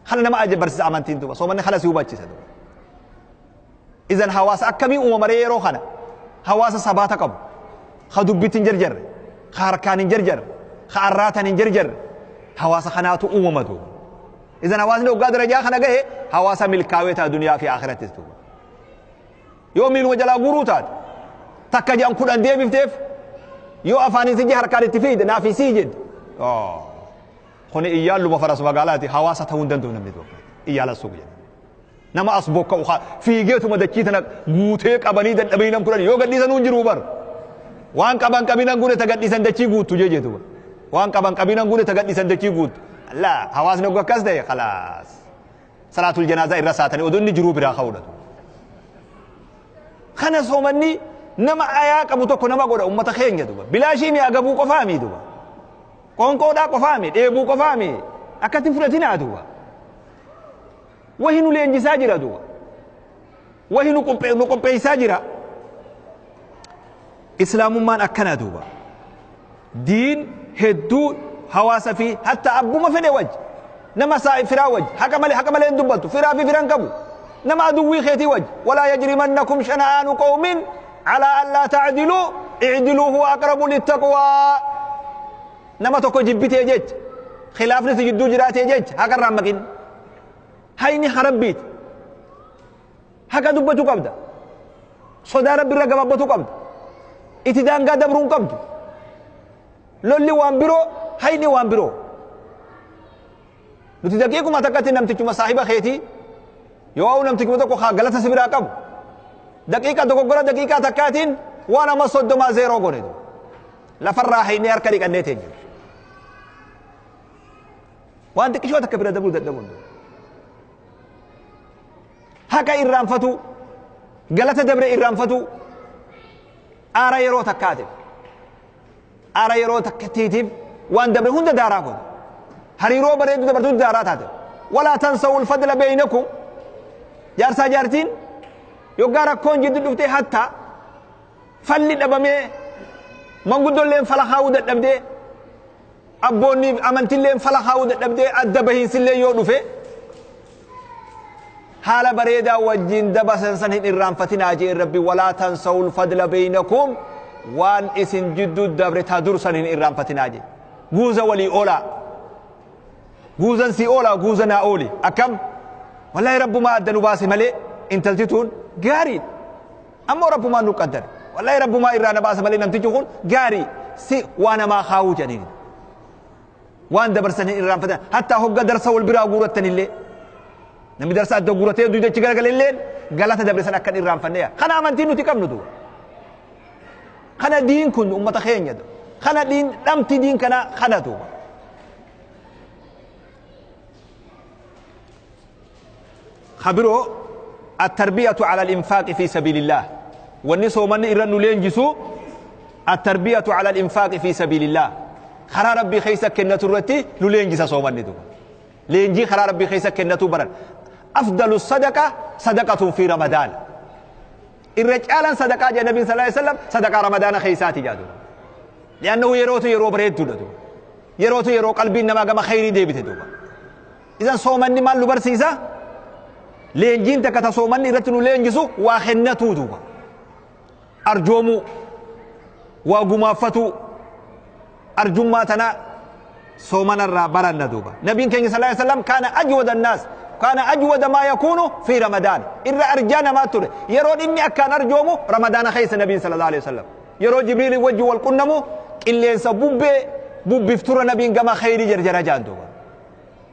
Kana nama ajaa'ibsiisa amantiin duuba soomanni kana si hubachiisa duuba. Idan hawaasa akkamii uumamaree yeroo kana hawaasa sabaata qabu ka dubbitti hin jarjarre ka harkaan hin jarjarre ka arraataan hin jarjarre hawaasa kanaatu uumama duuba. Idan hawaasni waggaa darajaa kana gahe hawaasa milkaa'ee ta'a duniyaa fi akhirattis duuba. Yoo miiluma jalaa guuruu taate takka jedhan kudhan deebifteef yoo afaanin si harkaan itti fiide naaf isii jedhe. Kuni iyyaaluma faras magaalaati hawaasa ta'uu hin danda'u namni tokko iyyaala suuq jedhe. Nama as bokka'u fiigeetuma dachii tana guutee qabanii dadhabanii nam kudhan yoo gadhiisan hin jiru bar. Waan qaban qabinan guute ta gadhiisan dachii guuttu jeejeetu. Waan qaban qabinan guute ta gadhiisan dachii guuttu. Laa hawaasni oguu akkas ta'e khalaas. Salaatul janaazaa irra saatanii odoo inni jiruu biraa ka'uudhatu. Kana soomanni nama ayaa qabu tokko nama godha ummata keenya duuba. Bilaashii mi'a gabuu qofaa mi duuba. Qoonqoodhaa qofaa mi dheebuu qofaa mi akkatti fudhatinaa duuba. Wahi nu leenjisaa jira duuba. Wahi nu qopheessaa jira. Islaamummaan akkana duuba. Diin hedduu hawaasa fi hatta abbuma fedhe wajji nama saa firaa wajji haqa malee hin dubbattu firaa fi firan qabu nama aduwwii keetii wajji walaa yajrimannakum shana'aanu qawmin alaa allaa ta'diluu i'diluu huwa aqrabu littaqwaa. Nama tokko jibbitee jecha khilaafni si gidduu jiraatee jecha haqa irraa maqin. Hayni harabbiiti. Haqa dubbachuu qabda. Sodaa rabbi irra gabaabbachuu qabda. Itti daangaa dabruu hin qabdu. Lolli waan biroo hayni waan biroo. Nuti daqiiquma takkatti namtichuma saahiba keetii yoo namtichuma tokko haa galata si biraa qabu. Daqiiqa dogoggora daqiiqaa takkaatiin waan amma 30 zeeroo goone. Lafarraa haynee harka dhiqannee teenye. Waan xiqqishoo takka bira dabruu dadhabuun. Haqa irraanfatu galata dabre irraanfatu aara yeroo takkaatiif aara yeroo takkatiitiif waan dabre hunda daaraa godhu. Hariiroo bareedu dabartuu daaraa taate. Walaa tansawu alfadla baynakum. Jaarsaa jaartiin Yoggaa rakkoon jiddu dhuftee hatta falli dhabamee manguddolleen fala kaa'uu dadhabdee abboonni amantilleen fala kaa'uu dadhabdee adda bahiinsillee yoo dhufe haala bareedaa wajjin dabarsan san hin irraanfatinaa jee Rabbi. Walaa tansawul fadla baynakum, waan isin jidduu dabre ta dursan hin irraanfatinaa jee. Guuza walii oolaa, guuzan si oolaa, guuza naa ooli. Akkam wallahi Rabbumaa adda nu baase malee intalti tun gaariidha, ammoo Rabbumaa nu qaddare. Wallahi Rabbumaa irraa na baase malee namtichi kun gaarii si waa namaa kaawuu jedhaniin. Waan dabarsan hin irraanfatan. Hattaa hogga darsa wal biraa guurattanillee, namni darsa adda guuratee duydachi garagalalleen galata dabre san akkan irraanfanne. Kana amantiin nuti qabnu duuba. Kana diin kun ummata keenya, kana diin dhamti diin kana kana duuba. Khabiroo التربية على الإنفاق في سبيل الله. Wanni soomanni irra nu leenjisu التربية على الإنفاق في سبيل الله، karaa Rabbii keessa kennatu irratti nu leenjisa soomanni duuba. Leenjii karaa Rabbii keessa kennatu baran. أفضل الصدقة صدقة في رمضان. Irra caalan sadaqaa jedhe Nabiin صلى الله عليه وسلم sadaqaa Ramadaana keessaati jedhu. لأنه yerootu yeroo bareedduudha duuba. Yerootu yeroo qalbiin namaa gama khayrii deebite duuba. Isan soomanni maal nu barsiisa? Leenjiin takka ta soomanni irratti nu leenjisu waa kennatuu duuba. Arjoomuu, waa gumaaffatuu, arjummaa tana soomanarraa baranna duuba. Nabiin keenya صلى الله عليه وسلم كان أجود الناس، كان أجود ما يكون في رمضان. Irra arjaa namaa ture. Yeroon inni akkaan arjoomu Ramadaana keessa Nabiin صلى الله عليه وسلم. Yeroo Jibriil wajji wal qunnamu qilleensa bubbee bubbiftura Nabiin gama khayrii jarjara jaan duuba.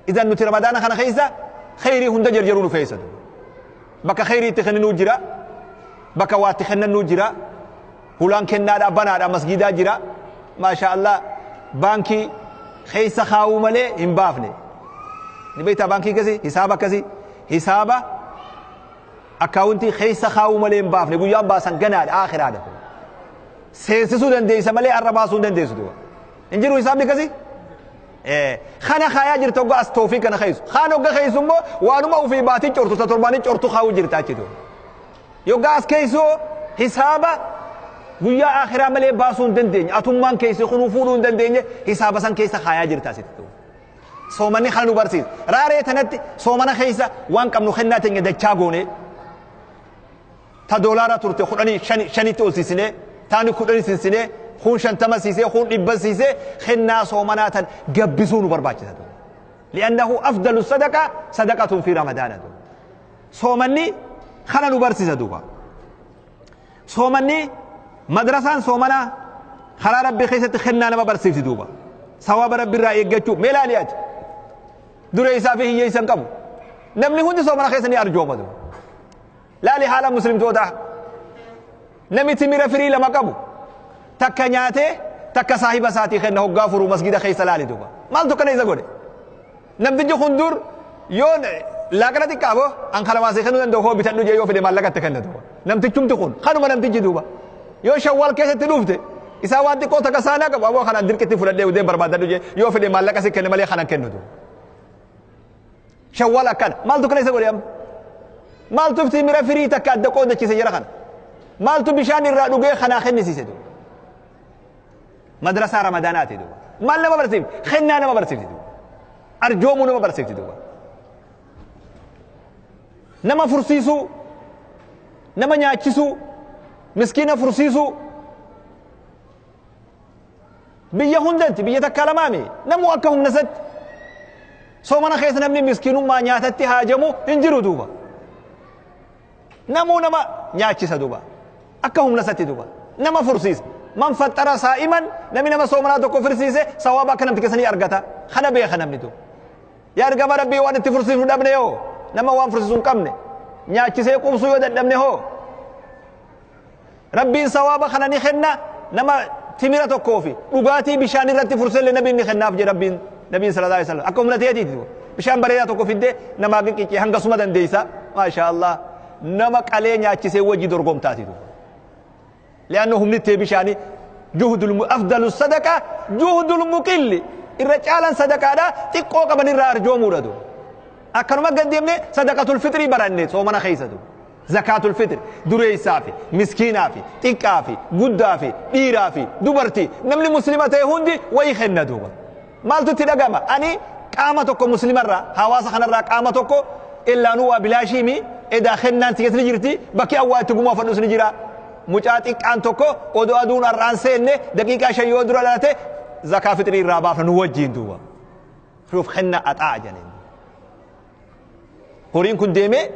Idan nuti Ramadaana kana keessa khayrii hunda jarjaruu nu feessa duuba. Bakka khayrii itti kenninu jira, bakka waa itti kennannu jira, hulaan kennaadha banaadha, masgidaa jira, maasha Allah. Baankii keessa kaa'uu malee hin baafne ni beektaa. Baankii akkasii, hisaaba akkasii, hisaaba akkaawuntii keessa kaa'uu malee hin baafne. Guyyaan baasan ganaadha, aakhiraadha. Seensisuu dandeessa malee arra baasuu hin dandeessu duuba. Hin jiru hisaabni akkasii. Kana kaayaa jirta hogga as toofii kana keessa kaan hogga keessa immoo waanuma ofii baatii cortu ta torbaanii cortu kaa'uu jirta achi duuba. Yoggaa as keessoo hisaaba guyyaa akhiraa malee baasuu hin dandeenye, atummaan keessa kunuu fuudhuu hin dandeenye, hisaaba san keessa kaayaa jirta asitti duuba. Soomanni kana nu barsiisa. Raaree tanatti soomana keessa waan qabnu kennaa teenya dachaa goone, ta doolaara turte 10 5tti ol siisnee, taani 10 siisnee, kun 50 siisee, kun 100 siisee, kennaa soomanaa tan gabbisuu nu barbaachisa. لأنه أفضل الصدقة صدقة في رمضان. Soomanni kana nu barsiisa duuba. Soomanni madrasaan soomanaa karaa Rabbii keessatti kennaa nama barsiifti duuba. Sawaaba Rabbi irraa eeggachuu meelaali ati. Dure isaa fi hiyyeessa hin qabu. Namni hundi soomana keessa ni arjooma duuba. Laali haala muslimtootaa. Namni timira firii lama qabu takka nyaatee takka saahiba isaatii kenna hoggaa furuu masgida keessa laali duuba. Maaltu kana isa godhe? Namtichi kun dur yoo laaqana xiqqaa boo an kana maasii kennuu danda'u hoo bitadhu jee yoo fide maallaqa itti kenna duuba. Namtichumti kun kanuma namtichi duuba. Yoo Shawwaal keessatti dhufte isaa waan xiqqoo takka saanaa qabu, aboo kanaan dirqitti fudhadhee udee barbaadadhu jee yoo fide maallaqa si kenne malee kanan kennu duuba. Shawwaal akkana. Maaltu kana isa godhe amma? Maaltu timira firii takka adda qoodachiise jara kana? Maaltu bishaan irraa dhugee kanaa kennisiise duuba? Madrasaa Ramadaanaati duuba. Maal nama barsiifti? Kennaa nama barsiifti duuba. Arjoomuu nama barsiifti duuba. Nama fursiisuu, nama nyaachisuu, miskiina fursiisuu. Biyya hundatti, biyya takka lamaami, namuu akka humna isatti. Soomana keessa namni miskiinummaa nyaatatti haajamu hin jiru duuba. Namuu nama nyaachisa duuba. Akka humna isatti duuba. Nama fursiisa. من فطر صائما, namni nama soomanaa tokko fursiise sawaaba akka namti keessanii argata. Kana beeka namni duuba. Yaa ergama Rabbii, waan itti fursiifnu dhabne yoo, nama waan fursiisu hin qabne nyaachisee qubsuu yoo dadhabne hoo? Rabbiin sawaaba kana ni kenna. Nama timira tokkoo fi dhugaatii bishaan irratti fursellee Nabiin ni kennaaf jedhe Rabbiin, Nabiin صلى الله عليه وسلم. Akka humna ta'eetiiti bishaan bareedaa tokko fiddee namaa qiqqicee hangasuma dandeessa, maasha Allah, nama qalee nyaachisee wajji dorgomtaati duuba. لأنه humni ittee bishaanii جهد أفضل الصدقة جهد المقل. Irra caalan sadaqaadha xiqqoo qaban irraa arjoomuudha duuba. Akkanuma gad deemne sadaqatul fixrii baranne soomana keessa duuba. Zakaatul fitr dureessaa fi miskiinaa fi xiqqaa fi guddaa fi dhiiraa fi dubartii, namni muslima ta'e hundi wayii kenna duuba. Maaltu itti dhagama? Ani qaama tokko muslimarraa, hawaasa kanarraa qaama tokko illaanuu waa bilaashiimi edaa kennaan si keessa ni jirti, bakki awwaa itti gumaa fadhus ni jira. Mucaa xiqqaan tokko odoo aduun har'aan seenne daqiiqaa 5 yoo dura dhalate zakaa fixrii irraa baafna nu wajjiin duuba. Shuuf kenna axaa jedhaniin. Horiin kun deemee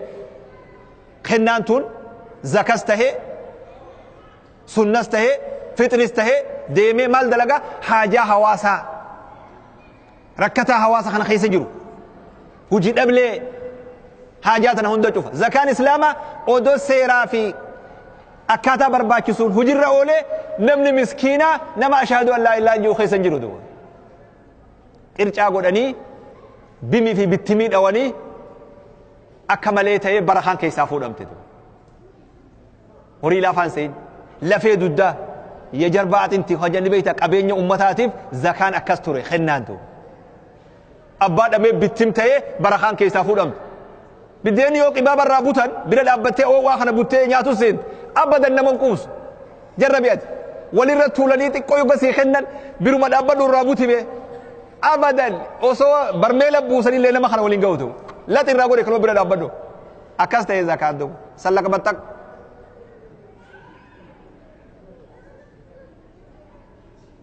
kennaan tun zakas tahee, sunnas tahee, fixris tahee deemee maal dalaga? Haajaa hawaasaa, rakkataa hawaasa kana keessa jiru, hojii dhablee, haajaa tana hunda cufa. Zakaan islaamaa odoo seeraa fi akkaataa barbaachisuun hojirra oolee namni miskiinaa nama ashaadu an laa ilaaha jiru keessa hin jiru duuba. Qircaa godhanii bimii fi bittimii dhawanii akka malee ta'ee barakaan keessaa fuudhamte duuba. Horii laafaan se'in lafee duddaa yajarbaa axinti hojanni beekta qabeenya ummataatiif zakaan akkas ture kennaan duuba. Abbaa dhabee bittim ta'ee barakaan keessaa fuudhamte. Biddeenni yoo qibaaba irraa butan bira dhaabbattee oowwaa kana buttee nyaatu seent abadan nama hin quubsu. Jarra bi'ati. Walirra tuulanii xiqqoo yoo gasii kennan biruma dhaabbadhu irraa buti bee. Abadan osoo barmeela buusanillee nama kana waliin ga'utu. Laxi irraa godhe kanuma bira dhaabbadhu. Akkas ta'e zakaan duuba. Sallaqa baxxaq.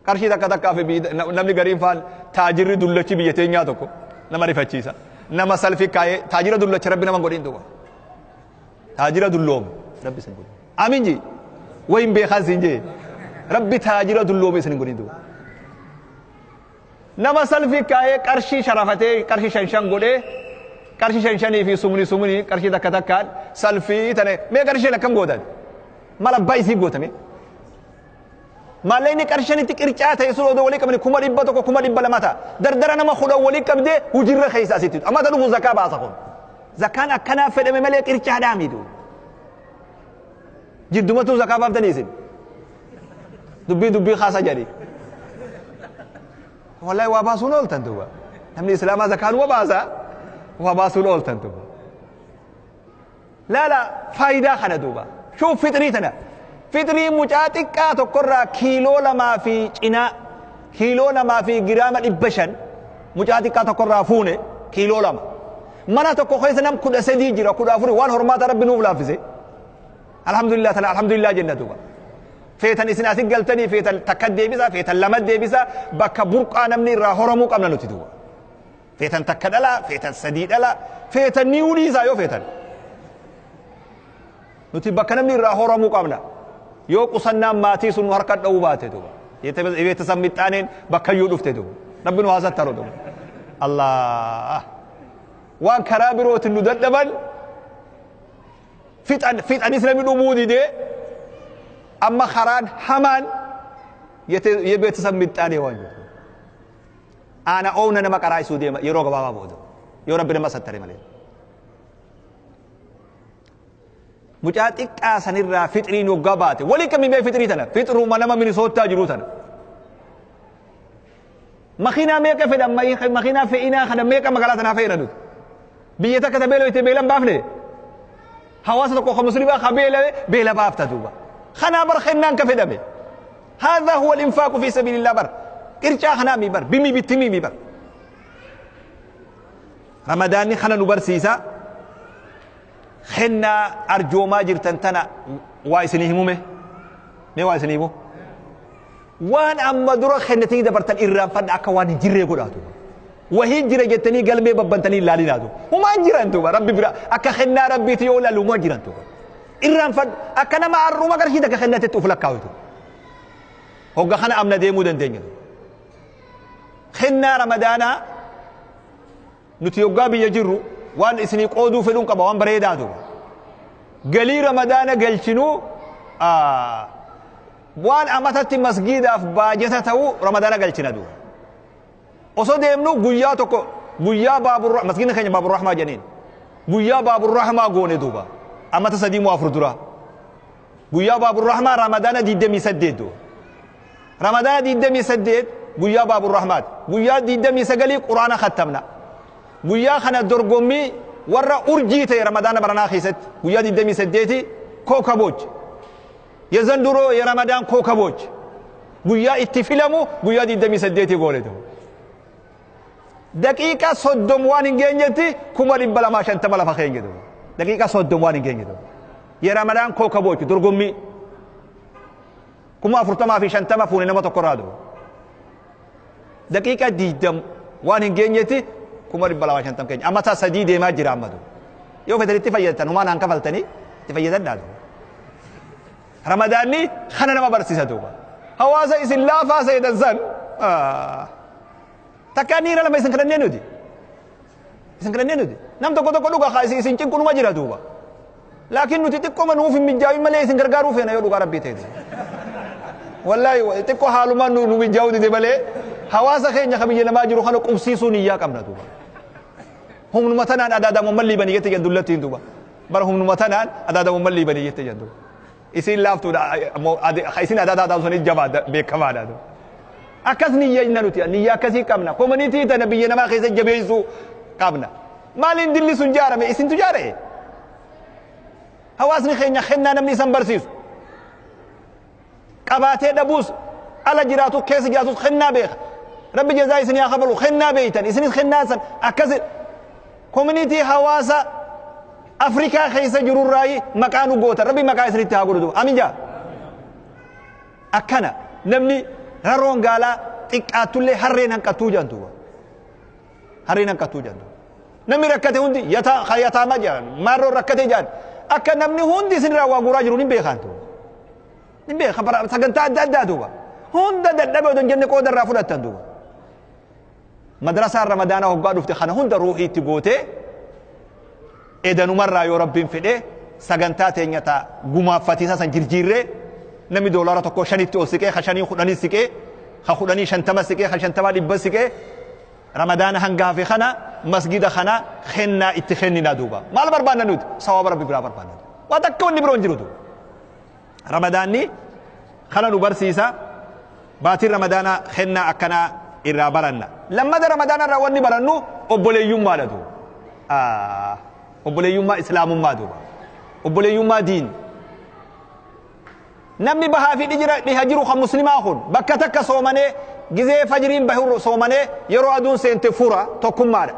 Qarshii takka takkaa fi namni gariin faan taajirri dullachi biyya teenyaa tokko nama rifachiisa. Nama salfi kaayee taajira dullacha rabbi nama godhin duuba. Taajira dulloome rabbi isin godhin. Amiin jee. Wayin beekaan siin jee. Rabbi taajira dulloome isin godhin duuba. Nama salfi kaayee qarshii sharafatee qarshii shan shan godhee qarshii shan shanii fi sumni sumni qarshii takka takkaan salfii tane mee qarshii shan akkam gootan? Mal abbaa isii gootame? Maallaqni qarshii shanitti qircaa ta'e sun odoo walii qabne 100,000 200,000 ta'a. Dardara nama 10 walii qabdee hojiirra keessa asitti. Amma ta dhufu zakaa baasa kun. Zakaan akkanaa fedhame malee qircaadhaa miti. Jiddumatuu zakaa baaftanii isin. Dubbii dubbii kaasa jedhi. Wallahi waa baasuun ooltan duuba. Namni islaamaa zakaan waa baasa. Waa baasuun ooltan duuba. Laala faayidaa kana duuba. Shuuf fixrii tana. Fixrii mucaa xiqqaa tokkorraa kiiloo 2 fi cinaa, kiiloo 2 fi giraama 500 mucaa xiqqaa tokkorraa fuune kiiloo 2. Mana tokko keessa nam 13 jira, 14 waan hormaata rabbi nuuf laaffise. Alhamdulillah tana alhamdulillah jenna duuba. Feetan isin asi galtanii feetan takka deebisa, feetan lama deebisa, bakka burqaa namni irraa horamuu qabna nuti duuba. Feetan takka dhala, feetan sadii dhala, feetan ni dhiisaa yoo feetan. Nuti bakka namni irraa horamuu qabna. Yoo qusannaan maatii sun nu harka dha'uu baate duuba. Beetasab mixxaaneen bakka iyyuu dhufte duuba. Rabbi nu haasattaru duuba. Allah. Waan karaa birootiin nu dadhaban fixan fixanis namni dhumuu didee amma karaan hamaan yebeetasab mixxaanee waan jiru. Aana oowna nama qaraa isuu deema yeroo gabaabaa booda. Yoo rabbi nama sattare malee. Mucaa xiqqaa sanirraa fixriin waggaa baate walii qabmi mee fixrii tana fixruuma nama Minisoottaa jiru tana. Makiinaa meeqa fedhan makiinaa fe'inaa kana meeqa magaalaa tanaa fe'ina nuti. Biyya takka ta beelofte beelan baafne. Hawaasa tokko ka muslimaa ka beela beela baafta duuba. Kanaa bar kennaan ka fedhame. هذا هو الإنفاق في سبيل الله بر. قرچا خنا مي بر بمي بتمي مي بر. رمضان خنا نبرسيسا خنا أرجو ما جرتن تنا وايسني همومه مي وايسني همو وان أما درا خنا تيجي دبرتن إيران فن أكوان جري قراتو وهي جري جتني قلبي ببنتني لالي نادو وما جيران تو ربي برا أكا خنا ربي تيولا لو ما جيران تو إيران فن أكنا ما أروما كرشي دك خنا تتوفلك كاوتو هو خنا أمنا ديمو دندين خنا رمضان nuti yoggaa biyya jirru waan isinii qooduu fedhuun qaba waan bareedaa duuba. Galii ramadaana galchinuu waan amatatti masgiidaaf baajata ta'u ramadaana galchina duuba. Osoo deemnu guyyaa tokko guyyaa baabur masgiidni keenya baabur rahmaa jedhaniin guyyaa baabur rahmaa goone duuba amata 3 moo 4 dura guyyaa baabur rahmaa ramadaana 28 duuba. Ramadaana 28 guyyaa baabur rahmaati. Guyyaa 29 quraana khattamna. Guyyaa kana dorgommii Warra urjii ta'e Ramadaana baranaa keessatti guyyaa 28 kookaboች የዘንድሮ የረመዳን ኮከቦች guyyaa itti filamu guyyaa 28 goone ta'u. Daqiiqa 30 waan hin geenyetti 250,000 lafa keenya ta'u. Daqiiqa 30 waan hin geenye ta'u. የረመዳን ኮከቦች dorgommii 40,050 fuune nama tokko irraa ta'u. Daqiiqa 20 waan hin geenyetti 250,000 keenya. Amma ta'a 3 deemaa jira amma ta'u. Yoo fedhanitti fayyadatan humaan haan kafaltanii itti fayyadadhaa ta'u. Ramadaanni kana nama barsiisa duuba. Hawaasa isin laafaa seetan san takka niira lama isin kadhannee nuti. Isin kadhannee nuti. Nam tokko tokko dhuga haa isin cinqunuma jira duuba. Laakiin nuti xiqqooma nuuf hin mijaa'in malee isin gargaaruu feena yoo dhugaa rabbii ta'e. Wallaahi xiqqoo haalumaan nu mijaa'uu dide malee hawaasa keenya kan biyya namaa jiru kana qubsiisuu niyyaa qabna duuba. Humnuma tanaan adaadamu mallii banii jette jandullattiin duuba. Bara humnuma tanaan adaadamu mallii banii jette janduuba. Isin laaftuudha isin adaadaa sun jabaa beekamaadha. Akkas niyya inna nuti niyya akkasii qabna. Koomanitii tana biyya namaa keessa jabeessuu qabna. Maaliin dilli sun jaarame isintu jaare? Hawaasni keenya kennaa namni isan barsiisu. Qabaatee dhabuus ala jiraatu keessa jiraatus kennaa beeka. Rabbi jazaa isin haa kafalu kennaa beeytan isinis kennaa san akkas koomanitii hawaasa Afrikaa keessa jirurraayi maqaa nu goota rabbi maqaa isinitti haa godhu amin jaa. Akkana namni raroon gaalaa xiqqaattullee harreen hanqattuu jaantu. Harreen hanqattuu jaantu. Namni rakkate hundi yataamaa jaan maarroon rakkate jaan akka namni hundi isinirraa waa guuraa jiru ni beekaan tu. Ni beeka sagantaa adda addaa duuba. Hunda dadhabe odoo hin jenne qooda irraa fudhattan duuba. Madrasaan Ramadaanaa hoggaa dhufte kana hunda ruuhii itti gootee edanumarraa yoo rabbiin fedhe sagantaa teenya ta'a gumaaffatiisa san jirjiirree namni $1 5tti ol siqee ka 5 10 siqee ka 10 50 siqee ka 50 100 siqee Ramadaana hanga hafe kana masgida kana kennaa itti kenninaa duuba. Maal barbaanna nuti? Sawaaba rabbi biraa barbaanna. Waa takka wanni biroo hin jiru duuba. Ramadaanni kana nu barsiisa. Baatiin Ramadaana kennaa akkanaa irraa baranna. Lammata Ramadaana irraa wanni barannu obboleeyyummaadha duuba. Obboleeyyummaa islaamummaa duuba. Obboleeyyummaa diin. Namni bahaa fi dhiha jiru kan muslimaa kun bakka takka soomanee gizee fajriin bahu soomanee yeroo aduun seente fura tokkummaadha.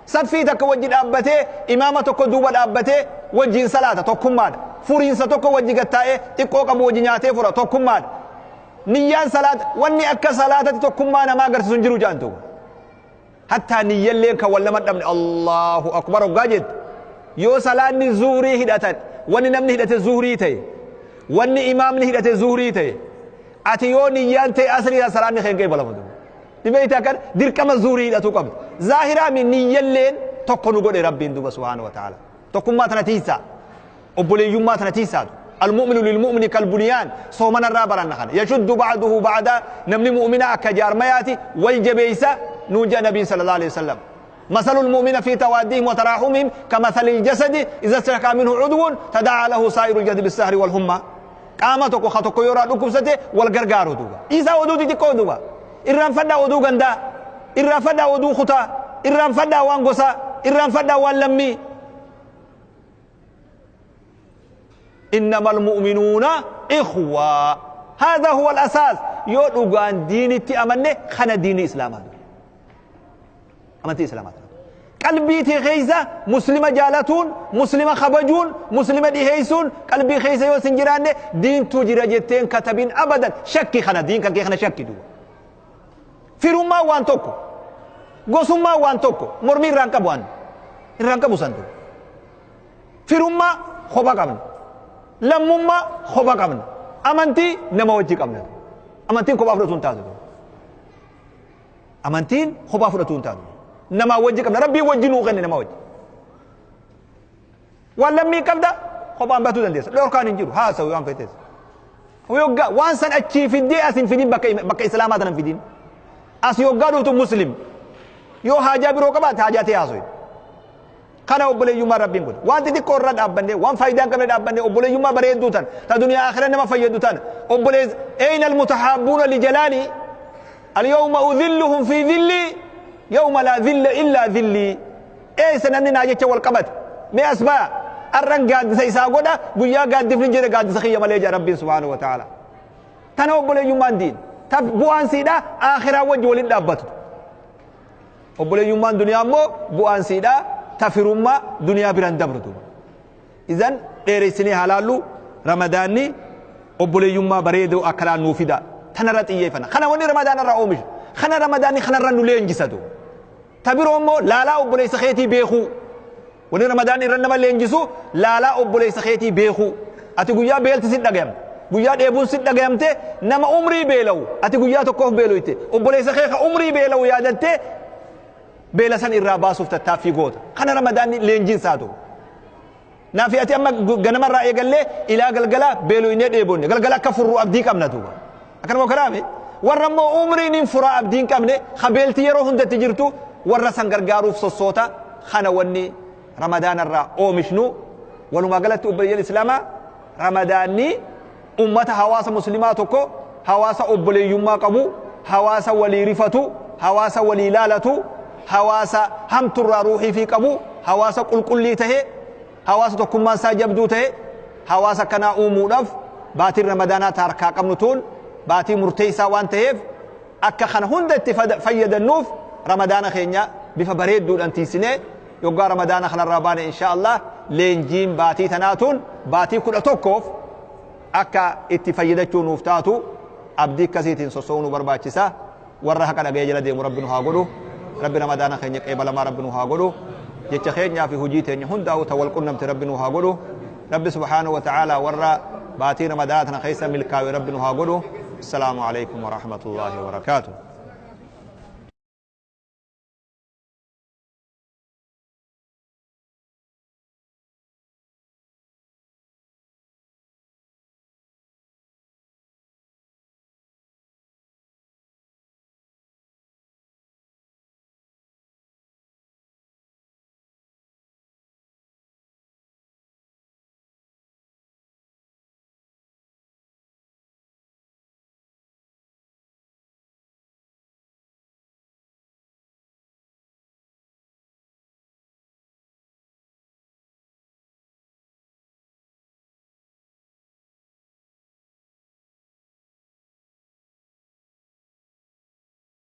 Saffii takka wajji dhaabbatee imaama tokko duuba dhaabbatee wajjiin salaata tokkummaadha. Furiinsa tokko wajji gattaa'ee xiqqoo qabu wajji nyaatee fura tokkummaadha. Niyyaan salaata wanni akka salaatatti tokkummaa namaa agarsiisu hin jiru jaantu. Hattaa niyyalleen kan wal lama dhabne Allahu akbar hoggaa jette. Yoo salaanni zuhurii hidhatan wanni namni hidhate zuhurii ta'e wanni imaamni hidhate zuhurii ta'e ati yoo niyyaan ta'e asrii salaanni kee qeebalamu. Dhibee akkan dirqama zuhurii hidhatuu qabdu. Zaahiraa mi niyyalleen tokko nu godhe rabbiin duuba subhaanahu wa ta'ala. Tokkummaa tana tiisaa. Obboleeyyummaa tana tiisaatu. المؤمن للمؤمن كالبنيان صومنا الرابر النخل يشد بعضه بعدا نمني مؤمنا كجار مياتي والجبيسة نوجا نبي صلى الله عليه وسلم. مثل المؤمن في تواديهم وتراحمهم كمثل الجسد إذا استشكى منه عضو تداعى له سائر الجسد بالسهر والحمى. قامتك وخطك يرى لكبسته والغرغار دوبا. إذا ودودي تكو دوبا. إرام فدا ودو غندا. إرام فدا ودو خطا. إرام فدا وانغوسا. إرام فدا وان لمي. إنما المؤمنون إخوة. هذا هو الأساس. يودوغان ديني تأمنه خنا ديني إسلام. أمنتي إسلام. قلبي تخيزة مسلمة جالتون مسلمة خبجون مسلمة ديهيسون قلبي خيزة يوسنجران دين تجرجتين كتبين أبدا شكي خنا دين كان خنا شكي دو. في روما وان توكو غوسوما وان توكو مرمي رانكبوان رانكبوسان دو. في روما خبا قبن لمما خبا قبن أمنتي نما وجه قبن أمنتين خبا فرتون تازو أمنتين خبا فرتون تازو نما وجه قبن ربي وجه نوغن نما وجه ولمي قبدا خبا باتو دندس لور كان ينجرو ها سوي وان فيتس ويوغا وان سن اتشي في دي اسين في دين بك اسلامات في دين اس يوغا دوتو مسلم يو حاجه برو قبات حاجاتي هاسوي kana obboleeyyummaa rabbiin godhe waan xixiqqoo irra dhaabbanne waan faayidaa hin qabne dhaabbanne obboleeyyummaa bareedduu tan ta duniyaa akhira nama fayyadu tan obbolees ayna almutahabbuuna lijalaali alyawma udhilluhum fi dhilli yawma laa dhilla illaa dhilli Eessa namni naa jecha wal qabate? Mee as baya. Arran gaaddisa isaa godha, guyyaa gaaddifni jira gaaddisa kiyya malee jaa Rabbiin subhaanahu wa ta'ala. Tana obboleeyyummaan diin. Ta bu'aan siidha akhiraa wajji waliin dhaabbatu. Obboleeyyummaan duniyaa immoo bu'aan siidha tafirummaa duniyaa biraan dabru. Izan dheeressinee haa laallu, Ramadaanni obboleeyyummaa bareedoo akkanaa nuu fida. Tanarra xiyyeeffanna. Kana wanni Ramadaana irraa oomishu. Kana Ramadaanni kanarra nu leenjisatu. Ta biroo immoo laalaa obboleessa keetii beekuu. Wanni Ramadaanni irra nama leenjisu laalaa obboleessa keetii beekuu. Ati guyyaa beelti si dhagayamte. Guyyaa dheebuun si dhagayamte nama umrii beela'u. Ati guyyaa tokkoof beeloyte. Obboleessa kee ka umrii beela'u yaadattee beela san irraa baasuuf tattaaffii goota. Kana Ramadaanni leenjiinsaatu. Naafi ati amma ganamarraa eegallee ilaa galgala beeloynee dheebonne. Galgala akka furru abdii qabna duuba. Akkanuma karaame warra immoo umriin hin furaa abdii hin qabne kabeelti yeroo hundatti jirtu warra san gargaaruuf sossoota. Kana wanni Ramadaanarraa oomishnu. Walumaa galatti obboleeyyan Islaamaa, Ramadaanni ummata hawaasa muslimaa tokko hawaasa obboleeyyummaa qabu, hawaasa walii rifatu, hawaasa walii laalatu, hawaasa hamturraa ruuhii fi qabu, hawaasa qulqullii tahe, hawaasa tokkummaan isaa jabduu tahe, hawaasa akkanaa uumuudhaaf baatiin Ramadaanaa taarkaa qabnu tun baatii murteessaa waan ta'eef akka kana hunda itti fayyadannuuf Ramadaana keenya bifa bareedduudhaan tiisinee yoggaa Ramadaana kanarraa baane insha Allah leenjiin baatii tanaa tun baatii 11f akka itti fayyadachuu nuuf taatu abdii akkasiitiin sossoo'uu nu barbaachisa. Warra haqa dhaga'ee jala deemu Rabbi nu haa godhu. Rabbi Ramadaana keenya qeebalamaa Rabbi nu haa godhu. Jecha keenyaa fi hojii teenya hundaa'u ta wal qunnamte Rabbi nu haa godhu. Rabbi subhaanahu wa ta'ala warra baatii Ramadaana tana keessa milkaa'e Rabbi nu haa godhu. Assalaamu alaikum wa rahmatullahi wa barakaatuh.